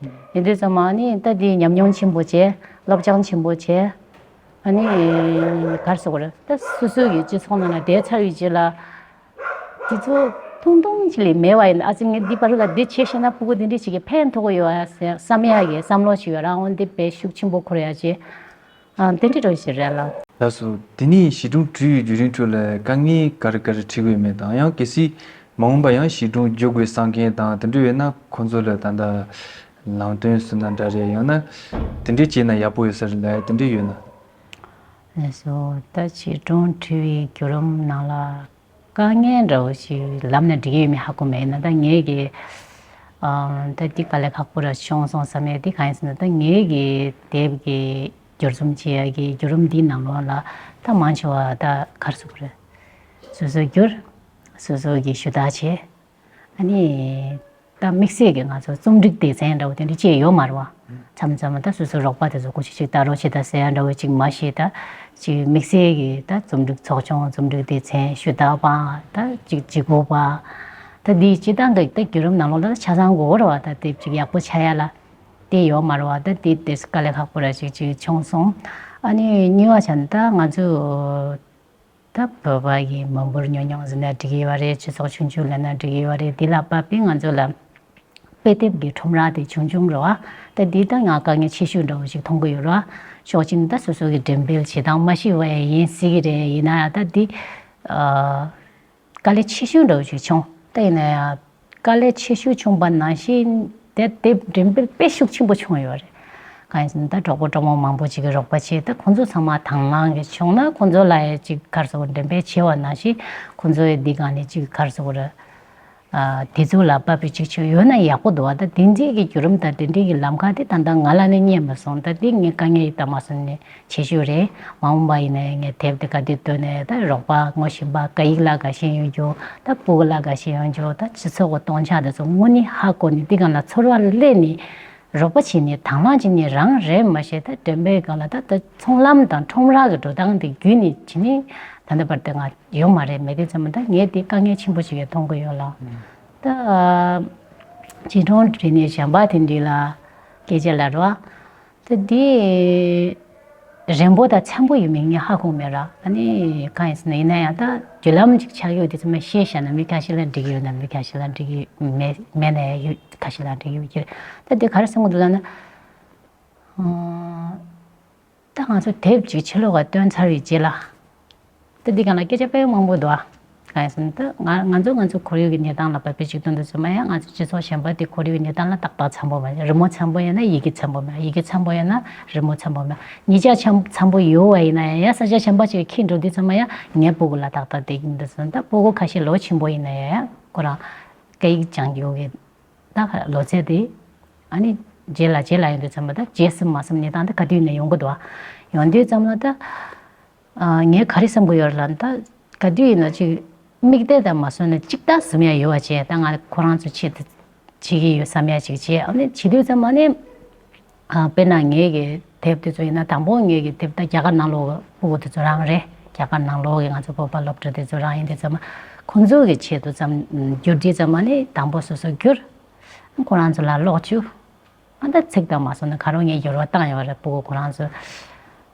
ཡིན་དུས་ཙམ་པ་ཨ་ནི་ད་འདི་ཉམས་མྱོང་ཆེན་པོ་བྱས། སློབ་སྦྱོང་ཆེན་པོ་བྱས། ཨ་ནི་ག་རེ་ཟེར་དགོས་རེད། ད་སོ་སོ་ཡི་སྤྱི་ཚོགས་ནང་ལ་བསྡད་ཚར་བའི་རྗེས་ལ། དེ་ཚོ་ཐུང་ཐུང་ཅིག་ལས་མེད་པ་ཡིན་ན་ཨ་ཙི་ངས་འདི་བར་ལ་འདི་བྱས་ཤེས་ན་ཕྲུ་གུ་འདི་འདྲ་ཞིག་གིས་ཕན་ཐོགས་ཀྱི་ཡོད་ཨ་ཟེར་བསམ་ཡག་གི་བསམ་བློ་ཞིག་ཡོད་རང་འོན་ཏེ་དཔེ་ཤུགས་ཆེན་པོ་འཁོར་ཡག་ཅིག་ཨ་དེ་འདྲ་འདྲ་ཞིག་རེད་ལ། ལགས་སོ། དེ་ནས་གཞིས་གྲོང་བྲིས་པའི་བརྒྱུད་རིམ་ཁྲོད་ལ་དཀའ་ངལ་ག་རེ་ག་རེ་འཕྲད་ཀྱི་ཡོད་མེད་དང་། ཡང་གལ་སྲིད་མ་འོངས་པ་ཡང་གཞིས་གྲོང་བསྒྱུར་དགོས་བསམ་མཁན་དང་དེ་འདྲ་ཡོད་ན་ཁོང་ཚོ་ལ་ད་ལྟ་ལམ་སྟོན་ཟེར་ན་འདྲ་རེད། ཡང་ན་དེ་འདྲ་བྱས་ན་ཡག་པོ་ཡོད་ས་རེད་ལབ་ཡ་དེ་འདྲ་ཡོད་ན། ལགས་སོ། ད་གཞིས་གྲོང་བྲིས་པའི་བརྒྱུད་རིམ་ནང་ལ་དཀའ་ངལ་འདྲ་བོ་ཞིག་ལབ་ན་འགྲིག་གི་ཡོད་མེད་ཧ་གོ་མེད། ཡིན་ན་ད་ངེད་ཀྱི་ཨ་ད་འདི་དཀའ་ལས་ཁག་པོ་ར་བྱུང་སོང་བསམ་ཡས་འདི་གང་ཡིན་ཟེར་ན། ད་ངེད་ཀྱི་དེབ་ཀྱི་བསྒྱུར་རྩོམ་བྱེད་ཡ་གི་བརྒྱུད་རིམ་འདིའི་ནང་ལོགས་ལ་ད་མང་ཆེ་བ་ད་ག་རེ་ཟེར་དགོས་རེད། སོ་སོ་བསྒྱུར། སོ་སོ་གི་ཞུ་དག་བྱས། ཨ་ནི་ད་དམིགས་བསལ་གྱི་ང་ཚོ་རྩོམ་སྒྲིག་སྡེ་ཚན་འདྲ་བོ་དེ་འདྲ་ཅིག་ཡོད་མ་རེད་བ། མཚམས་མཚམས་ད་སོ་སོའི་རོགས་པ་དེ་ཚོ་སྐུ་མཁྱེན་ཅིག་ལྟ་རོགས་བྱེད་དང་ཟེར་ཡ་འདྲ་བོ་ཅིག་མ་གཞི་ད་ཅིག་དམིགས་བསལ་གྱི་ད་རྩོམ་སྒྲིག་ཚོགས་ཆུང་རྩོམ་སྒྲིག་སྡེ་ཚན་ཞུ་དག་པ་ད་ཅིག་ལྗིད་ཁོག་པ་ད་འདི་སྤྱིར་བཏང་གི་ད་བརྒྱུད་རིམ་ནང་ལོགས་ལ་ཆ་ཚང་དགོས་རེད་བ། ད་དེབ་ཅིག་ཡག་པོ་ཆགས་ཡ་ལ། དེ་ཡོད་མ་རེད་བ། ད་དེ་དེ་དཀའ་ལས་ཁག་པོ་ར་ཅིག་ཅིག་བྱུང་སོང་། ཨ་ནི་གཉིས་པ་ཆ་ནི་ད་ང་ཚོ་ད་བོད་པ་གི་མི་འབོར་ཉུང་ཉུང་ཟེར་ན་འགྲིག་གི་ཡོད་རེད། སྤྱི་ཚོགས་ཆུང་ཆུང་ལབ་ན་འགྲིག་གི་ཡོད་རེད། དེ་ལ་བབས་པས་ང་ཚོ་ལ་དཔེ་དེབ་ཀྱི་ཁྲོམ་ར་དེ་ཆུང་ཆུང་རེད་བ། ད་འདི་ད་ང་དཀའ་ངལ་ཆེ་ཤོས་འདྲ་བོ་ཞིག་མཐོང་གི་ཡོད་རེད་བ། ཕྱོགས་གཅིག་ནས་ད་སོ་སོ་གི་འགྲེམས་སྤེལ་བྱེད་སྟངས་མ་ཤེས་པ་ཡིན་སྲིད་ཀྱི་རེད། ཡིན་ན་ཡང་ད་འདི་ཨ། དཀའ་ལས་ཆེ་ཤོས་འདྲ་བོ་ཞིག་བྱུང་། ད་ཡིན་ན་ཡང་དཀའ་ལས་ཆེ་ཤོས་བྱུང་པ་ནང་བཞིན་དེ་དེབ་འགྲེམས་སྤེལ་དཔེ་ཤུགས་ཆེན་པོ་བྱུང་ཡོད་རེད། གང་ཡིན་ཟེར་ན་ད་གྲོགས་པོ་གྲོགས་མོ་མང་པོ་ཅིག་གིས་རོགས་པ་བྱས། ད་ཁོང་ཚོ་ཚང་མ་དང་བླངས་ཀྱིས་བྱུང་ན་ཁོང་ཚོ་ལ་ཡང་ཅིག་ག་རེ་ཟེར་དགོས་རེད། འགྲེམས་སྤེལ་བྱས་པ་ནང་བཞིན་ཁོང་ཚོ་ཡང་འདི་སྒང་ནས་ཅིག་ག་རེ་ཟེར་དགོས་རེད། ཨ། དེ་ཚོ་ལ་བབས་པའི་ཅིག་ཅིག་ཡོད་ན་ཡག་པོ་འདུག་བ། ད་དེ་འདྲའི་གི་བརྒྱུད་རིམ་དང་དེ་འདྲའི་གི་ལམ་ཁ་དེ་ད་ལྟ་ང་ལ་ནི་རྙེད་མ་སོང་། ད་དེ་ངས་དཀའ་ངལ་ཡིན་ད་མ་སོང་ནས་ཆེ་ཤོས་རེད། མ་འོངས་པ་ཡིན་ན་ངས་དེབ་དེ་ག་དུས་བཏོན་ནས་ད་རོགས་པ་ངོ་ཤེས་པ་སྐད་ཡིག་ལ་དགའ་ཞེན་ཡོད་རྒྱུ། ད་སྤུ་གུ་ལ་དགའ་ཞེན་ཡོད་རྒྱུ། ད་སྤྱི་ཚོགས་ཀྱི་སྟོང་ཆ་དེ་ཚོ་དངོས་གནས་ཧ་གོ་ནས་དེ་སྒང་ལ་ཚོར་བ་སླེབས་ནས་རོགས་པ་བྱས་ནས་དང་བླངས་བྱས་ནས་རང་རེད་མ་ཤེས། ད་འགྲེམས་སྤེལ་སྒང་ལ་ད་ད་ཚོང་ལམ་དང་ཁྲོམ་ར་གི་འགྲོ་སྟངས་དེ་བརྒྱུད་ནས་བྱས་ནས་ད་ལྟ་བར་དུ་ང་ཡོད་མ་རེད། མེད་དུས་ཙམ་པ་ད་ངས་དེ་དཀའ་ངལ་ཆེན་པོ་ཞིག་ཡང་མཐོང་གི་ཡོད་ལ། ད་བྱིས་སྒྲུང་བྲིས་ནས་གཞན་པ་དེ་འདྲ་ལ་སྐད་ཆ་ལབ་རོགས། ད་དེ་རན་པོ་དང་འཚམ་པོ་ཡོད་མེད་ངས་ཧ་གོ་མེད་ར། ཨ་ནི་གང་ཡིན་ཟེར་ན་ཡིན་ན་ཡང་ད་བརྒྱུད་ལམ་ཅིག་ཆགས་ཡོད་དེ་ཚང་མ་ཤེས་བཞག་ན་མི་ཁ་ཤས་ལ་འགྲིག་གི་ཡོད་ན་མི་ཁ་ཤས་ལ་འགྲིག་གི་མེད་མེད་ན་ཡང་ཡོད་ཁ་ཤས་ལ་འགྲིག་གི་ཡོད་ཀྱི་རེད། ད་དེ་ག་རེ་བསམ་གི་འདུག་ལབ་ན། ཨ། ད་ང་ཚོ་དེབ་ཅིག་ཕྱི་ལོགས་ལ་བཏོན་ཚར་བའི་རྗེས་ལ། ད་འདི་སྒང་ལ་སྐད་ཆ་དཔེ་མང་པོ་འདུག་ཨ། གང་ཡིན་ཟེར་ན་ད་ང་ང་ཚོ་ང་ཚོ་ཁོར་ཡུག་གི་གནས་སྟངས་ལ་བབས་པའི་ཅིག་སྟོན་དུས་ཙམ་པ་ཡང་ང་ཚོ་སྤྱི་ཚོགས་གཞན་པ་དེ་ཁོར་ཡུག་གི་གནས་སྟངས་ལ་ཏག་ཏག་འཚམ་པོ་མེད། རི་མོ་འཚམ་པོ་ཡོད་ན་ཡི་གེ་འཚམ་པོ་མེད། ཡི་གེ་འཚམ་པོ་ཡོད་ན་རི་མོ་འཚམ་པོ་མེད། གཉིས་ཆ་འཚམ་འཚམ་པོ་ཡོད་པ་ཡིན་ན་ཡང་ཡང་ས་ཆ་གཞན་པ་ཅིག་འཁྱེར་འགྲོ་དུས་ཙམ་པ་ཡང་ངའི་སྤུ་གུ་ལ་ཏག་ཏག་བསྡད་ཀྱི་འདུག་ཟེར། ད་སྤུ་གུ་ཁ་ཤས་ལོ་ཆེན་པོ་ཡིན་ན་ཡང་ཡང་ཁོ་རང་སྐད་ཡིག་སྦྱང་རྒྱུ་གི་ད་ལོ་ཚད་དེ། ཨ་ནི་རྗེས་ལ་རྗེས་ལ་ཡོང་དུས་ཙམ་པ་ད་རྗེས་སུ་མ་བསམ་གནས་སྟངས་དེ་ག་དུས་ཡིན་ན་ཡོང་གི་འདུག་ཨ། ཡོང་དུས་ཙམ་ལ་ད། ཨ། ངས་ག་རེ་བསམ་གི་ཡོད་ལབ་ན་ད་ག་དུས་ཡིན་ན་ཅིག་དམིགས་གཏད་དང་མ་སོང་ན་ཅིག་ད་བཟུང་ཡ་ཡོད་པ་བྱས། ད་ང་ཁོ་རང་ཚོ་ཆེད་དུ་བྱེད་ཀྱི་ཡོད་བསམ་ཡ་ཅིག་བྱས། ཨ་ནི་བྱེད་དུས་ཙམ་པ་ནི། ཨ། དཔེར་ན་ངའི་གི་དེབ་དེ་ཚོ་ཡིན་ན་དང་པོ་ངའི་གི་དེབ་ད་རྒྱ་གར་ནང་ལོགས་ཀྱི་སྤུ་གུ་དེ་ཚོ་རང་རེད། རྒྱ་གར་ནང་ལོགས་ཀྱི་ང་ཚོ་བོད་པ་སློབ་ཕྲུག་དེ་ཚོ་རང་ཡིན་དུས་ཙམ་པ་ཁོང་ཚོ་གི་ཆེད་དུ་ཙམ་བསྒྱུར་དུས་ཙམ་པ་ནི་དང་པོ་སོ་སོ་བསྒྱུར། ཁོ་རང་ཚོ་ལ་ཀློག་བཅུག་ཨ། ད་ཚིག་དང་མ་སོང་ན་ག་རེ་ངས་འགྱུར་བ་བཏང་ཡོད་རེད། སྤུ་གུ་ཁོ་རང་ཚོ་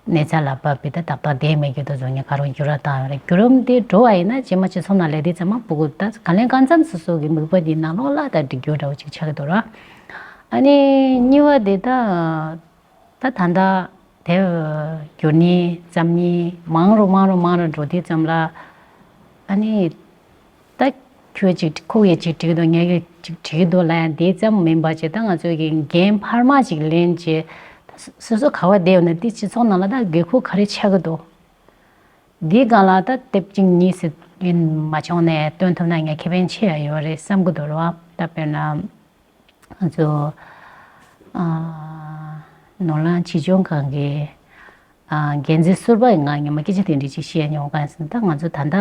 གནས་ཚད་ལ་བབས་པའི་ད་ཏག་ཏག་བསྡད་མེད་རྒྱུ་དེ་ཚོ་ངས་ག་རེ་འགྱུར་བ་བཏང་ཡོད་རེད། བརྒྱུད་རིམ་དེ་འགྲོ་བ་ཡིན་ན་རྗེས་མ་སྤྱི་ཚོགས་ནང་སླེབས་དུས་ཙམ་པ་སྤུ་གུ་ད་ག་ལེ་གང་འཚམ་སོ་སོ་གི་མིག་དཔེ་དེ་ནང་ལོགས་ལ་ད་འགྲིག་རྒྱུ་འདྲ་བོ་ཅིག་ཆགས་ཀྱི་འདུག་ར། ཨ་ནི་གཉིས་པ་དེ་ད་ད་ད་ལྟ་དེབ་བསྒྱུར་མཁན་བརྩམས་མཁན་མང་རུ་མང་རུ་མང་རུ་འགྲོ་དུས་ཙམ་ལ། ཨ་ནི། ད་ཁྱོད་ཅིག་ཁོ་ཡིས་ཅིག་བྲིས་འདུག་ངས་ཅིག་བྲིས་འདུག་ལབ་ཡ་དེ་ཙམ་མིན་པ་ཅིག་ད་ང་ཚོ་གི་འགན་འཕར་མ་ཅིག་ལེན་བྱས། སོ་སོ་ག་བ་བསྡད་ཡོད་ན་དེ་སྤྱི་ཚོགས་ནང་ལ་ད་དགོས་མཁོ་ག་རེ་ཆགས་ཀྱི་འདུག་འདིའི་སྒང་ལ་ད་དེབ་གཅིག་གཉིས་ཟེར་ཡིན་མ་བྱུང་ནས་བཏོན་ཐུབ་ན་ངས་ཁེ་ཕན་ཆེ་ཡ་ཡོད་རེད་བསམ་གྱི་འདུག་ར་བ། ད་དཔེར་ན། ང་ཚོ་ཨ་ནོར་གླིང་བྱིས་སྐྱོང་ཁང་གི་ཨ་འགན་འཛིན་ཟུར་པ་ཡིན་ང་ངས་མ་སྐད་ཆ་དེ་འདྲ་ཅིག་བཤད་མྱོང་། གང་ཟེར་ན་ད་ང་ཚོ་ད་ལྟ་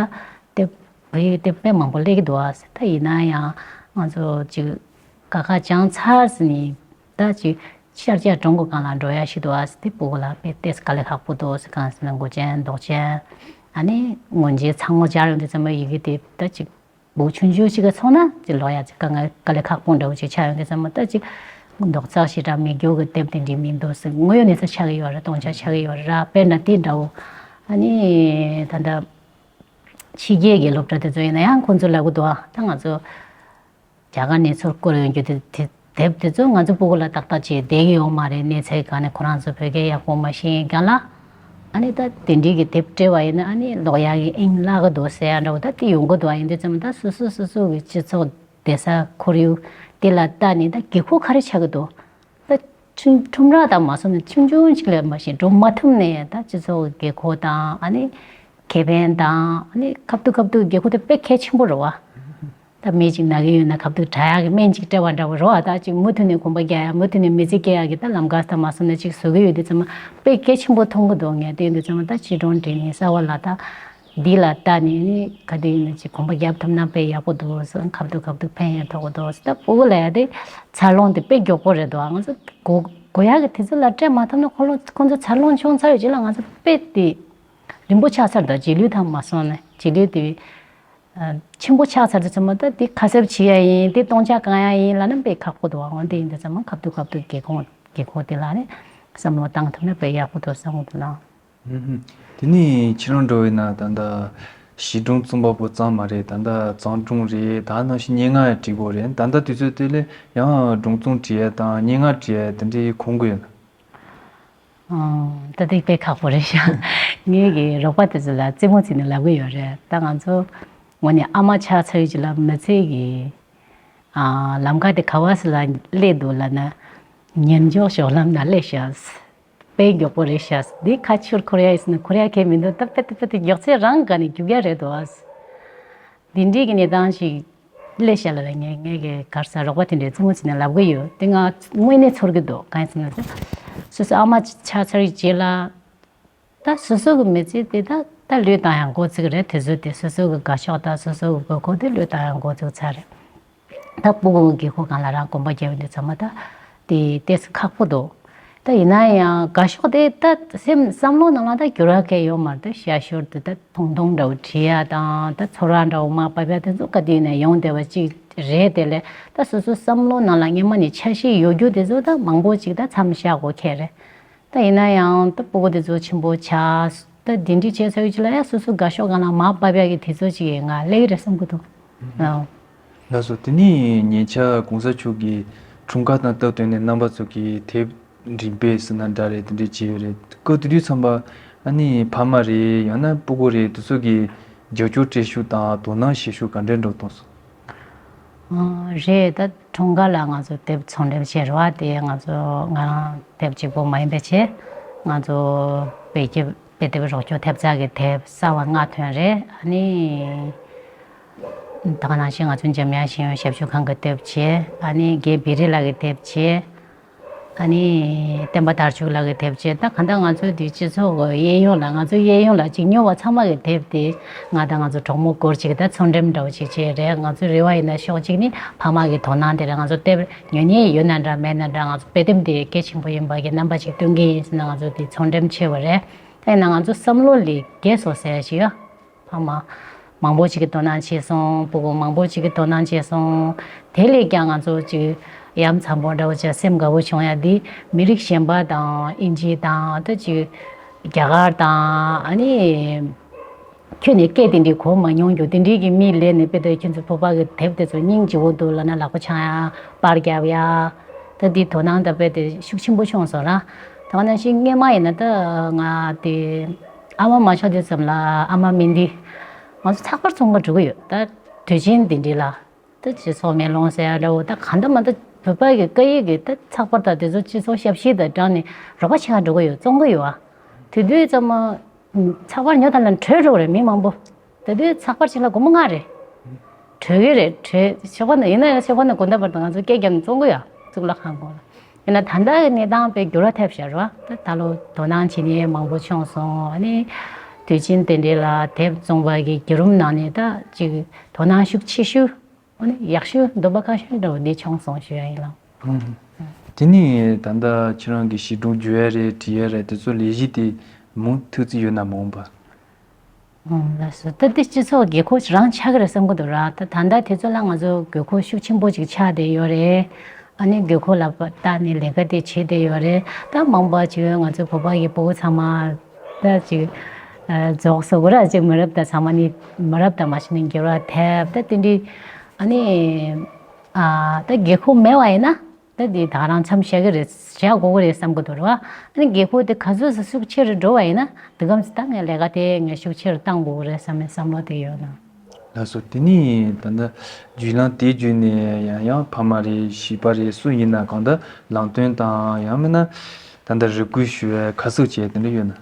དེབ་བོད་ཡིག་དེབ་དཔེ་མང་པོ་སླེབས་ཀྱི་འདུག་ཨ་ཟེར། ད་ཡིན་ན་ཡང་ང་ཚོ་ཅིག་དཀའ་ཁག་བྱུང་ཚར་ཟེར་ནས་ད་ཅིག་ཤར་རྒྱག་གྲོང་གི་སྒང་ལ་འགྲོ་ཡ་ཞིག་འདུག་ཨ་ཟེར། དེ་སྤུ་གུ་ལ་དཔེ་ཏོག་ཙམ་དཀའ་ལས་ཁག་པོ་འདུག་ཟེར། གང་ཟེར་ན་མགོ་ཅན་མདོག་ཅན་ཨ་ནི་སྔོན་ཆད་ཚང་མ་སྦྱར་ཡོང་དུས་ཙམ་པ་ཡི་གེ་དེབ་ད་ཅིག་སྤུ་གུ་ཆུང་ཆུང་ཞིག་གིས་མཐོང་ན་ཅིག་ཀློག་ཡ་ཅིག་དཀའ་ངལ་དཀའ་ལས་ཁག་པོ་འདྲ་བོ་ཅིག་ཆགས་ཡོང་དུས་ཙམ་པ་ད་ཅིག་རྡོག་རྩ་ཞེ་དྲག་མེད་རྒྱུ་གི་དེབ་དེ་འདྲ་མི་འདུག་ཟེར། དངོས་ཡོད་གནས་ཚུལ་ཆགས་ཀྱི་ཡོད་རེད། སྟོང་ཆ་ཆགས་ཀྱི་ཡོད་རེད་ར། དཔེར་ན་དེ་འདྲ་བོ་ཨ་ནི་ད་ལྟ་ཕྱི་རྒྱལ་གྱི་སློབ་གྲྭ་དེ་ཚོ་ཡིན་ན་ཡང་ཁོང་ཚོ་ལབ་ཀྱི་འདུག་ཨ་ད་ང་ཚོ་རྒྱ་གར་ནས་ཚུར་བསྐུར་ཡོང་རྒྱུ་དེ་དེ་དེབ་དེ་ཚོ་ང་ཚོ་སྤུ་གུ་ལ་ཏག་ཏག་བྱས་བསྡད་ཀྱི་ཡོད་མ་རེད། གནས་ཚད་གང་ནས་ཁོ་རང་ཚོ་བོད་སྐད་ཡག་པོ་མ་ཤེས་མཁན་ལ། ཨ་ནི་ད་དེ་འདྲའི་གི་དེབ་སྤྲད་པ་ཡིན་ན་ཨ་ནི་ཀློག་ཡག་གི་དབྱིངས་བརླག་གི་འདུག་ཟེར་ཡ་འདྲ་བོ་ད་དེ་ཡོང་གི་འདུག་ཨ་ཡིན་དུས་ཙམ་ད་སོ་སོ་སོ་སོ་གི་སྤྱི་ཚོགས་བསྡད་ས་ཁོར་ཡུག་དེ་ལ་ལྟ་ནས་ད་དགོས་མཁོ་ག་རེ་ཆགས་ཀྱི་འདུག་ད་ཆུང་ཁྲོམ་ར་དང་མ་སོང་ན་ཆུང་ཆུང་ཞིག་ལས་མ་ཤེས་འགྲོ་མ་ཐུབ་ནས་ད་སྤྱི་ཚོགས་ཀྱི་དགོས་མཁོ་དང་ཨ་ནི་ཁེ་ཕན་དང་ཨ་ནི་ཁ་ཐུག་ཁ་ཐུག་དགོས་མཁོ་དེ་དཔེ་གལ་ཆེན་པོ་རེད་བ། ད་མི་གཅིག་ན་གི་ཡོད་ན་ཁ་ཐུག་དྲག་ཡག་གི་སྨན་གཅིག་སྤྲད་པ་འདྲ་བོ་རེད་བ། ད་ཅིག་མུ་མཐུད་ནས་གོམ་པ་རྒྱག་ཡག་མུ་མཐུད་ནས་མི་ཚེ་སྐྱེལ་ཡག་གི་ད་ལམ་ཁ་ད་མ་སོང་ན་ཅིག་བཟོ་གི་ཡོད་དུས་ཙམ་པ་དཔེ་གལ་ཆེན་པོ་མཐོང་གི་འདུག་ངས་དེ་ཡིན་དུས་ཙམ་པ་ད་བྱིས་སྒྲུང་བྲིས་ནས་གསར་བ་ལ་ད་འདི་ལ་ལྟ་ནས་ནི་ག་དུས་ཡིན་ན་ཅིག་གོམ་པ་རྒྱབ་ཐུབ་ན་དཔེ་ཡག་པོ་འདུག་ཟེར། ཁ་ཐུག་ཁ་ཐུག་ཕན་ཡང་ཐོགས་ཀྱི་འདུག་ཟེར། ད་སྤུ་གུ་ལ་ཡ་དེ་འཚར་ལོངས་དེ་དཔེ་མགྱོགས་པོ་རེད་འདུག་ང་ཚོ་དགོས་དགོས་ཡག་གི་དུས་ཚོད་ལ་སྤྲད་མ་ཐུབ་ན་ཁོ་ལོ་ཁོ་ཚོ་འཚར་ལོངས་བྱུང་ཚར་ཡོད་ཅིག་ལ་ང་ཚོ་དཔེ་དེ་རིང་པོ་ཆགས་ཚར་འདུག་རྗེས་ལུས་དང་མ་སོང་ན་རྗེས་ལུས་དེ། ཆེན་པོ་ཆགས་ཚར་དུས་ཙམ་པ་ད་དེ་ཁ་གསབ་བྱེད་ཡ་ཡིན་དེ་སྟོང་ཆ་གང་ཡ་ཡིན་ལབ་ན་དཔེ་ཁག་པོ་འདུག་འོན་ཏེ་ཡིན་དུས་ཙམ་པ་ཁ་ཐུག་ཁ་ཐུག་སྒེའུ་ཁུང་ དགོས་མཁོ་དེ་ལ་ནི་བསམ་བློ་བཏང་ཐུབ་ན་དཔེ་ཡག་པོ་འདུག་བསམ་གྱི་འདུག་ལགས། ཨུ་ཧུམ། དེ་ནས་ཁྱེད་རང་འདྲ་བོ་ཡིན་ན་ད་ལྟ་གཞིས་གྲོང་གཙང་པ་པོ་ཙམ་མ་རེད། ད་ལྟ་བྱང་སྒྲུང་རེད། ད་ནང་བཞིན་སྙན་ངག་ཡང་བྲིས་ཀྱི་ཡོད་རེད། ད་ལྟ་དུས་ཚོད་དེ་ལ་ཡང་སྒྲུང་རྩོམ་བྲིས་ཡ་དང་སྙན་ངག་བྲིས་ཡ་དེ་འདྲའི་གོམས་ཀྱི་ཡོད་ན། ཨང་། ད་དེ་དཔེ་ཁག་པོ་རེད་ཤག་ངའི་གི་རོགས་པ་དེ་ཚོ་ལ་རྩེད་མོ་རྩེས་ནས་ལབ་ཀྱི་ཡོད་རེད། ད་ང་ཚོ་ངོ་ནས་ཨ་མ་ཆགས་ཚར་ཡོད་ཀྱི་ལ་མི་ཚེ་གི་ཨ་ལམ་ཁ་དེ་ག་བ་སི་ལ་སླེབས་འདུག་ལབ་ན། ཉན་འཇོག་ཞོག་ལམ་ན་སླེབས་ཤག་དཔེ་མགྱོགས་པོ་རེད་ཤག་འདི་ཁ་ཕྱིར་འཁོར་ཡ་ཡིན་ཟེར་ན་འཁོར་ཡ་གང་ཡང་མི་འདུག་ད་དཔེ་དེ་དཔེ་དེ་མགྱོགས་ཚད་རང་ག་ནས་རྒྱུག་ཡ་རེད་འདུག་ཨ། འདི་འདྲའི་གི་གནས་སྟངས་ཤིག་སླེབས་ཤག་ལབ་ལ། ངས་ངས་གི་ག་རེ་ཟ་རོགས་པ་དེ་འདྲའི་རྩེད་མོ་རྩེས་ནས་ལབ་ཀྱི་ཡོད། དེ་ང་དངོས་གནས་ཚོར་གྱི་འདུག་གང་ཡིན་ཟེར་ན། སོ་སོ་ཨ་མ་ཆགས་ཚར་བའི་རྗེས་ལ། ད་སོ་སོ་གི་མི་ཚེ་དེ་ད་ད་བློས་བཏང་ཡག་འགོ་བཙུགས་རེད། དུས་ཚོད་དེ་སོ་སོ་གི་དགའ་ཕྱོགས་དང་སོ་སོ་གི་དགོས་མཁོ་དེ་བློས་བཏང་ཡག་འགོ་བཙུགས་ཚར་རེད། ད་སྤུ་གུ་གི་དགོས་མཁོ་སྒང་ལ་རང་གོམ་པ་རྒྱག་ཡོང་དུས་ཙམ་པ་ད་དེ་ཏོག་ཙམ་ཁག་པོ་འདུག་ད་ཡིན་ན་ཡང་དགའ་ཕྱོགས་དེ་ད་སེམས་བསམ་བློ་ནང་ལ་ད་འགྱུར་བ་གང་ཡང་ཡོད་མ་རེད། ད་ཤ་ཤོར་དུས་ད་ཐུང་ཐུང་འདྲ་བོ་བྲིས་ཡ་དང་ད་ཚོར་བ་འདྲ་བོ་མར་ཕབ་ཡ་དེ་ཚོ་ག་དུས་ནས་ཡོང་བསྡད་པ་ཅིག་རེད། དེ་ལས་ད་སོ་སོའི་བསམ་བློ་ནང་ལ་སྔོན་མ་ནས་འཆར་གཞི་ཡོད་རྒྱུ་དེ་ཚོ་ད་མང་པོ་ཅིག་ད་མཚམས་བཞག་དགོས་ཁེལ་རེད། ད་ཡིན་ན་ཡང་ད་སྤུ་གུ་དེ་ཚོ་ཆེན་པོ་ཆགས། ད་འདི་འདྲའི་བྱས་ཚར་བའི་རྗེས་ལ་ཡང་སོ་སོ་དགའ་ཕྱོགས་སྒང་ལ་མར་ཕབ་ཡག་གི་དུས་ཚོད་ཅིག་ང་སླེབས་ཀྱི་རེད་བསམ་གྱི་འདུག་ཨང་། ལགས་སོ། དེ་ནས་ཉེ་ཆར་གོང་ས་མཆོག་གི་འཁྲུངས་སྐར་དང་སྟབས་བསྟུན་ནས་རྣམ་པ་ཚོ་གིས་དེབ་འགྲེམས་སྤེལ་ཟེར་ན་འདྲ་རེད། དེ་འདྲ་བྱས་ཡོད་རེད། སྐབས་དེ་དུས་ཙམ་པ་ཨ་ནི་ཕ་མ་རེད། ཡང་ན་སྤུ་གུ་རེད། དེ་ཚོ་གིས་རྒྱབ་སྐྱོར་སྤྲད་ཤུགས་དང་དོ་སྣང་བྱེད་ཤུགས་ག་འདྲ་འདྲ་བོ་བཏང་སོང་། ཨ། རེད། ད་འཁྲུངས་སྐར་ལ་ང་ཚོ་དེབ་ཚོང་འགྲེམས་བྱས་རེད་བ། དེ་ང་ཚོ་ང་རང་དེབ་གཅིག་པོ་མ་ཡིན་པ་བྱས། ང་ཚོ་བོད་ཀྱི་དཔེ་དེབ་རོགས་སྐྱོར་ཐེབས་རྩ་གི་དེབ་གསར་བ་ལྔ་ཐོན་རེད། ཨ་ནི་ད་ག་ནང་བཞིན་ང་ཚོ་འཇམ་དབྱངས་ཤེས་ཡོན་ཞབས་ཞུ་ཁང་གི་དེབ་བྱས། ཨ་ནི་རྒན་བེ་རི་ལགས་ཀྱི་དེབ་བྱས། ཨ་ནི་བསྟན་པ་དར་ཕྱུག་ལགས་ཀྱི་དེབ་བྱས། ད་གང་ལྟར་ང་ཚོའི་འདི་སྤྱི་ཚོགས་ཀྱི་གཡས་གཡོན་ལ་ང་ཚོའི་གཡས་གཡོན་ལ་ཅིག་སྨྱོ་བ་ཚང་མ་གི་དེབ་དེ་ང་དང་ང་ཚོ་གྲོགས་མོ་སྐོར་ཅིག་ད་ཚོང་འགྲེམས་འདྲ་བོ་ཅིག་བྱས་རེད། ང་ཚོའི་རེ་བ་ཡིན་ན་ཕྱོགས་གཅིག་ནི་ཕ་མ་གི་དོ་སྣང་དེ་རེད། ང་ཚོ་དེབ་ཉོ་མཁན་ཡོད་ན་འདྲ་མེད་ན་འདྲ་ང་ཚོ་དཔེ་དེབ་འདི་གལ་ཆེན་པོ་ཡིན་པ་གི་རྣམ་པ་ཅིག་སྟོན་གི་ཡིན་ཟེར་ན་ང་ཚོ་འདི་ཚོང་འགྲེམས་བྱས་པ་རེད། ད་ཡིན་ན་ང་ཚོ་བསམ་བློ་ལས་བརྒལ་སོང་ཟེར་ཡ་ཞིག་ཡོད། ཕ་མ་མང་པོ་ཅིག་གིས་དོ་སྣང་བྱས་སོང་། སྤུ་གུ་མང་པོ་ཅིག་གིས་དོ་སྣང་བྱས་སོང་། དེ་ལས་ཀྱང་ང་ཚོ་ཅིག་ཡ་མཚན་པོ་འདྲ་བོ་ཅིག་སེམས་དགའ་བོ་བྱུང་ཡ་འདི་མི་རིགས་གཞན་པ་དང་དབྱིན་ཇི་དང་ད་ཅིག་རྒྱ་གར་དང་ཨ་ནི་ཁྱོན་ནས་སྐད་དེ་འདྲའི་གོ་མ་མྱོང་རྒྱུ་དེ་འདྲའི་གི་མི་སླེབས་ནས་དཔེ་དེ་ཁྱོད་ཚོ་བོད་པ་གི་དེབ་དེ་ཚོ་སྙིང་རྗེ་བོ་འདུག་ལབ་ན་ལག་པ་འཆང་ཡ་པར་རྒྱབ་ཡ། ད་འདི་དོ་སྣང་ད་དཔེ་དེ་ཤུགས་ཆེན་པོ་བྱུང་སོང་ར། ད་ག་ནང་བཞིན་སྔོན་མ་ཡིན་ན་ད་ང་དེ་ཨ་མ་མ་ཆགས་དུས་ཙམ་ལ་ཨ་མ་སྨན་འདི་ང་ཚོ་ཚགས་པར་བཙོང་ག་འགྲོ་གི་ཡོད། ད་དུས་ཆེན་འདི་འདྲ་ལ་ད་སྤྱི་ཚོགས་མེ་ལོང་ཟེར་ཡ་འདྲ་བོ་ད་གང་ལྟར་མ་ད་བོད་པ་གི་སྐད་ཡིག་གི་ད་ཚགས་པར་ད་དེ་ཚོ་སྤྱི་ཚོགས་ཞབས་ཕྱི་དང་སྦྲགས་ནས་རོགས་པ་བྱེད་ག་འགྲོ་གི་ཡོད། བཙོང་གི་ཡོད་ཨ། དེ་དུས་ཙམ་མ་ཚགས་པར་ཉོ་ཐབས་ལ་བྲོས་འགྲོ་གི་རེད་མི་མང་པོ། དེ་དུས་ཚགས་པར་ཅིག་ལ་སྒོར་མོ་ལྔ་རེད། བྲོས་ཀྱི་རེད་བྲོས། ཞོགས་པ་ནས་ཡིན་ན་ཡང་ཞོགས་པ་ནས་དགོང་དག་བར་དུ་ང་ཚོ་སྐད་རྒྱབ་ནས་བཙོང་གི་ཡོད་གཙུག་ལག་ཁང་སྒོ་ལ། ཡིན་ན་ད་ལྟ་གི་གནས་སྟངས་དཔེ་འགྱུར་བ་ཐེབས་ཤག་རེད་བ། ད་ད་ལོ་དོ་སྣང་བྱེད་མཁན་མང་པོ་བྱུང་སོང་། ཨ་ནི་དུས་ཆེན་དེ་འདྲའི་ལ་དེབ་བཙོང་བ་གི་བརྒྱུད་རིམ་ནང་ནས་ད་ཅིག་དོ་སྣང་ཤུགས་ཆེ་ཤོས་ཨ་ནི་ཡག་ཤོས་འདོད་པ་ཁ་ཤས་འདྲ་བོ་འདི་བྱུང་སོང་ཞུ་ཡ་ཡིན་ལགས། ཨང་། དེ་ནས་ད་ལྟ་ཁྱེད་རང་གི་བྱིས་སྒྲུང་བརྗོད་ཡ་རེད་བྲིས་ཡ་རེད་དེ་ཚོ་ལས་གཞི་དེ་མུ་མཐུད་རྩིས་ཡོད་ན་མ་འོངས་པ། ཨང་། ལགས་སོ། ད་འདི་སྤྱི་ཚོགས་དགོས་མཁོ་རང་ཆགས་ཀྱི་རེད་བསམ་གྱི་འདུག་ར། ད་ད་ལྟ་དུས་ཚོད་ལ་ང་ཚོ་དགོས་མཁོ་ཤུགས་ཆེན་པོ་ཅིག་ཆགས་བསྡད་ཡོད་རེད། ཨ་ནི་དགོས་མཁོ་ལ་བལྟས་ནས་ལས་ཀ་དེ་བྱེད་བསྡད་ཡོད་རེད། ད་མང་པོ་ཅིག་ང་ཚོ་བོད་པ་ཡི་སྤུ་གུ་ཚང་མ་ད་ཅིག་ཨ་རྫོགས་སོང་གི་ར། ཅིག་མི་རབས་དང་ཚང་མ་ནི་མི་རབས་དང་མ་གཞི་ནས་འགྱུར་བ་ཐེབས། ད་དེ་འདྲའི་ཨ་ནི་ཨ་ད་དགོས་མཁོ་མེད་པ་ཡིན་ན། ད་འདི་ད་རང་མཚམས་བཞག་གི་རེད། བཞག་དགོས་ཀྱི་རེད་བསམ་གྱི་འདུག་རེད་བ། ཨ་ནི་དགོས་མཁོ་དེ་ག་ཚོད་ཙམ་ཤུགས་ཆེ་རུ་འགྲོ་བ་ཡིན་ན་དེ་གམ་ཙམ་ད་ངས་ལས་ཀ་དེ་ངས་ཤུགས་ཆེ་རུ་གཏང་དགོས་ཀྱི་རེད་བསམ་པའི་བསམ་བློ་དེ་ཡོད་ན། ལགས་སོ། དེ་ནས་ད་ལྟ་བརྒྱུད་ལམ་དེ་བརྒྱུད་ནས་ཡང་ཡང་ཕ་མ་རེད་བྱིས་པ་རེད་སུ་ཡིན་ན་གང་ལྟར་ལམ་སྟོན་དང་ཡང་མིན་ན་ད་ལྟ་རེ་སྐུལ་ཞུ་བའི་ཁ་གསབ་བྱས་དེ་འདྲ་ཡོད་ན།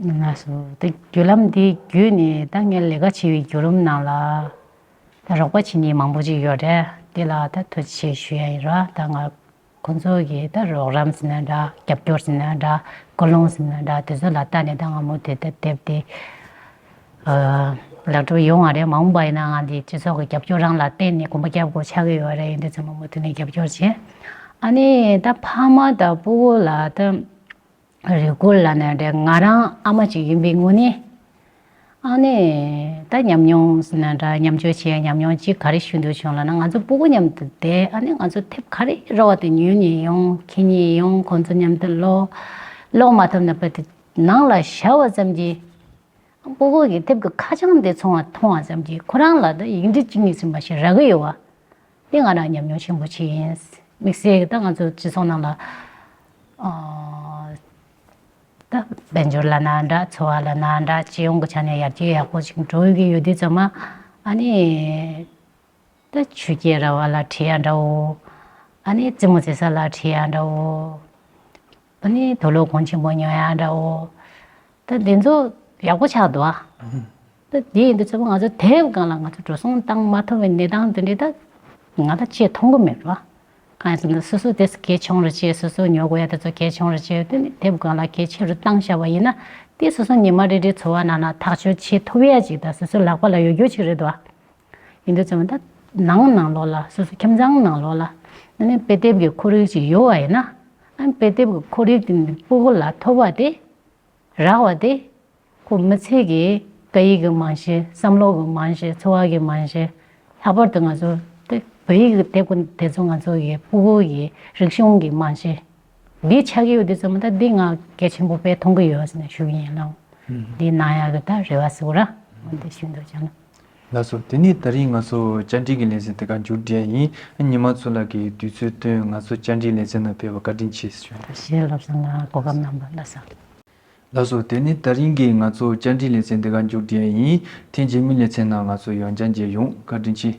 ལགས་སོ། དེ་བརྒྱུད་ལམ་དེ་བརྒྱུད་ནས་ད་ངས་ལས་ཀ་བྱེད་པའི་བརྒྱུད་རིམ་ནང་ལ། ད་རོགས་པ་བྱེད་མཁན་མང་པོ་ཅིག་ཡོད་རེད། དེ་ལ་ད་ཐུགས་རྗེ་ཆེ་ཞུ་ཡ་ཡིན་ར། ད་ང་ཁོང་ཚོ་གིས་ད་རོགས་རམ་ཟེར་ན་འདྲ་རྒྱབ་སྐྱོར་ཟེར་ན་འདྲ་ཀུན་སློང་ཟེར་ན་འདྲ་དེ་ཚོ་ལ་བལྟས་ནས་ད་ང་མུ་མཐུད་ད་དེབ་དེ་ལག་འགྲོ་ཡོང་བ་རེད། མ་འོངས་པ་ཡིན་ན་ང་འདི་སྤྱི་ཚོགས་ཀྱི་རྒྱབ་སྐྱོར་རང་ལ་བརྟེན་ནས་གོམ་པ་རྒྱབ་དགོས་ཆགས་ཀྱི་ཡོད་རེད། ཡིན་དུས་ཚང་མ་མུ་མཐུད་ནས་རྒྱབ་སྐྱོར་བྱེད། ཨ་ནི་ད་ཕ་མ་དང་སྤུ་གུ་ལ་ད། རེ་སྐུལ་ལབ་ན་འདྲ། ང་རང་ཨ་མ་ཅིག་ཡིན་པའི་ངོས་ནས། ཨ་ནི་ད་ཉམས་མྱོང་ཟེར་ན་འདྲ། ཉམས་འགྱུར་བྱས་ཉམས་མྱོང་གཅིག་ག་རེ་ཞུ་འདོད་བྱུང་ལབ་ན། ང་ཚོ་སྤུ་གུ་མཉམ་དུ་བསྡད། ཨ་ནི་ང་ཚོ་དེབ་ག་རེ་རག་པ་དེ་ཉོས་ནས་ཡོང་། ཁྱེར་ནས་ཡོང་། ཁོང་ཚོ་མཉམ་དུ་ཀློག་ཀློག་མ་ཐུབ་ན་པ་དེ་ནང་ལ་བཞག་པ་ཙམ་གྱིས། སྤུ་གུ་གི་དེབ་ཀྱི་ཁ་བྱང་དེ་མཐོང་བ་མཐོང་བ་ཙམ་གྱིས་ཁོ་རང་ལ་ད་ཡིག་འབྲུ་གཅིག་གཉིས་ཙམ་པ་ཞིག་རག་གི་ཡོད་པ། དེ་ང་རང་ཉམས་མྱོང་ཆེན་པོ་ཅིག་ཡིན། དམིགས་བསལ་གྱི་ད་ང་ཚོ་སྤྱི་ཚོགས་ནང་ལ་ཨ་ད་དཔལ་འབྱོར་ལབ་ན་འདྲ། འཚོ་བ་ལབ་ན་འདྲ། སྤྱི་ཡོངས་ཀྱི་ཆ་ནས་ཡར་རྒྱས་ཡག་པོ་ཅིག་འགྲོ་གི་ཡོད་དུས་ཙམ་པ། ཨ་ནི་ད་ཆོས་རྒྱལ་ར་བ་ལ་བྲིས་ཡ་འདྲ་བོ། ཨ་ནི་རྩེད་མོ་རྩེ་ས་ལ་བྲིས་ཡ་འདྲ་བོ། ཨ་ནི་དུག་ལོག་གོང་ཆེན་པོ་ཉོ་ཡ་འདྲ་བོ། ད་དེ་ཚོ་ཡག་པོ་ཆགས་འདུག་ཨ། ད་དེ་ཡིན་དུས་ཙམ་པ་ང་ཚོ་དེབ་སྒང་ལ་ང་ཚོ་འགྲོ་སོང་བཏང་མ་ཐུབ་པའི་གནས་སྟངས་དེ་འདྲའི་ད་ང་ད་ཅིག་མཐོང་གི་མེད་རོ། གང་ཡིན་ཟེར་ན་སོ་སོ་དེ་གལ་ཆུང་རུ་བྱས། སོ་སོ་ཉོ་དགོས་ཡ་དེ་ཚོ་གལ་ཆུང་རུ་བྱས། དེ་ནི་དེབ་སྒང་ལ་གལ་ཆེ་རུ་བཏང་བཞག་པ་ཡིན་ན། དེ་སོ་སོ་ཉི་མ་རེ་རེའི་འཚོ་བ་ནང་ན་ཐག་གཅོད་བྱེད་ཐུབ་ཡ་ཅིག་ད་སོ་སོའི་ལག་པ་ལ་ཡོད་རྒྱུ་ཅིག་རེད་འདུག་ཨ། ཡིན་དུས་ཙམ་པ་ད་ནང་ནང་ལོགས་ལ་སོ་སོ་ཁྱིམ་ཚང་ནང་ལོགས་ལ་ཨ་ནི་དཔེ་དེབ་ཀྱི་ཁོར་ཡུག་ཅིག་ཡོད་པ་ཡིན་ན། ཨ་ནི་དཔེ་དེབ་ཀྱི་ཁོར་ཡུག་དེ་ནི་སྤུ་གུ་ལ་ཐོབ་པ་དེ། རག་པ་དེ། ཁོ་མི་ཚེ་གི་སྐད་ཡིག་གི་རྨང་གཞི། བསམ་བློ་གི་རྨང་གཞི། འཚོ་བ་གི་རྨང་གཞི། ལྷག་པར་དུ་ང་ཚོ་དེ་བོད་ཡིག་གི་དེབ་ཀྱི་དེ་ཚོ་ང་ཚོ་གི་སྤུ་གུ་གི་རིག་གཞུང་གི་རྨང་གཞི་འདི་ཆགས་ཀྱི་ཡོད་དུས་ཙམ་པ། ད་འདི་ང་གལ་ཆེན་པོ་དཔེ་མཐོང་གི་ཡོད་ཟེར་ནས་ཞུ་གི་ཡིན་ལགས། འདི་གནང་ཡག་གི་ད་རེ་བ་ཟེར་ར། འོ་འདི་ཞུ་འདོད་བྱུང་ལགས། ལགས་སོ། དེ་ནས་ད་རིང་ང་ཚོ་བཅར་འདྲི་གི་ལེ་ཚན་དེ་ག་མཇུག་སྒྲིལ་ཡ་ཡིན། ཉི་མ་ཚོ་ལགས་ཀྱིས་དུས་ཚོད་བཏོན་ང་ཚོ་བཅར་འདྲི་ལེ་ཚན་ནང་ཕེབས་པར་བཀའ་དྲིན་ཆེ་ཞུ། ཐུགས་རྗེ་ཆེ་བློ་བཟང་ལགས། གོ་སྐབས་གནང་བར། ལགས་སོ། ལགས་སོ། དེ་ནི་ད་རིང་གི་ང་ཚོ་བཅར་འདྲི་ལེ་ཚན་འདི་ག་མཇུག་སྒྲིལ་ཡིན། ཐེངས་རྗེས་མའི་ལེ་ཚན་ནང་ང་ཚོ་ཡང་བསྐྱར་མཇལ་ཡོང་། བཀའ་དྲིན་ཆེ།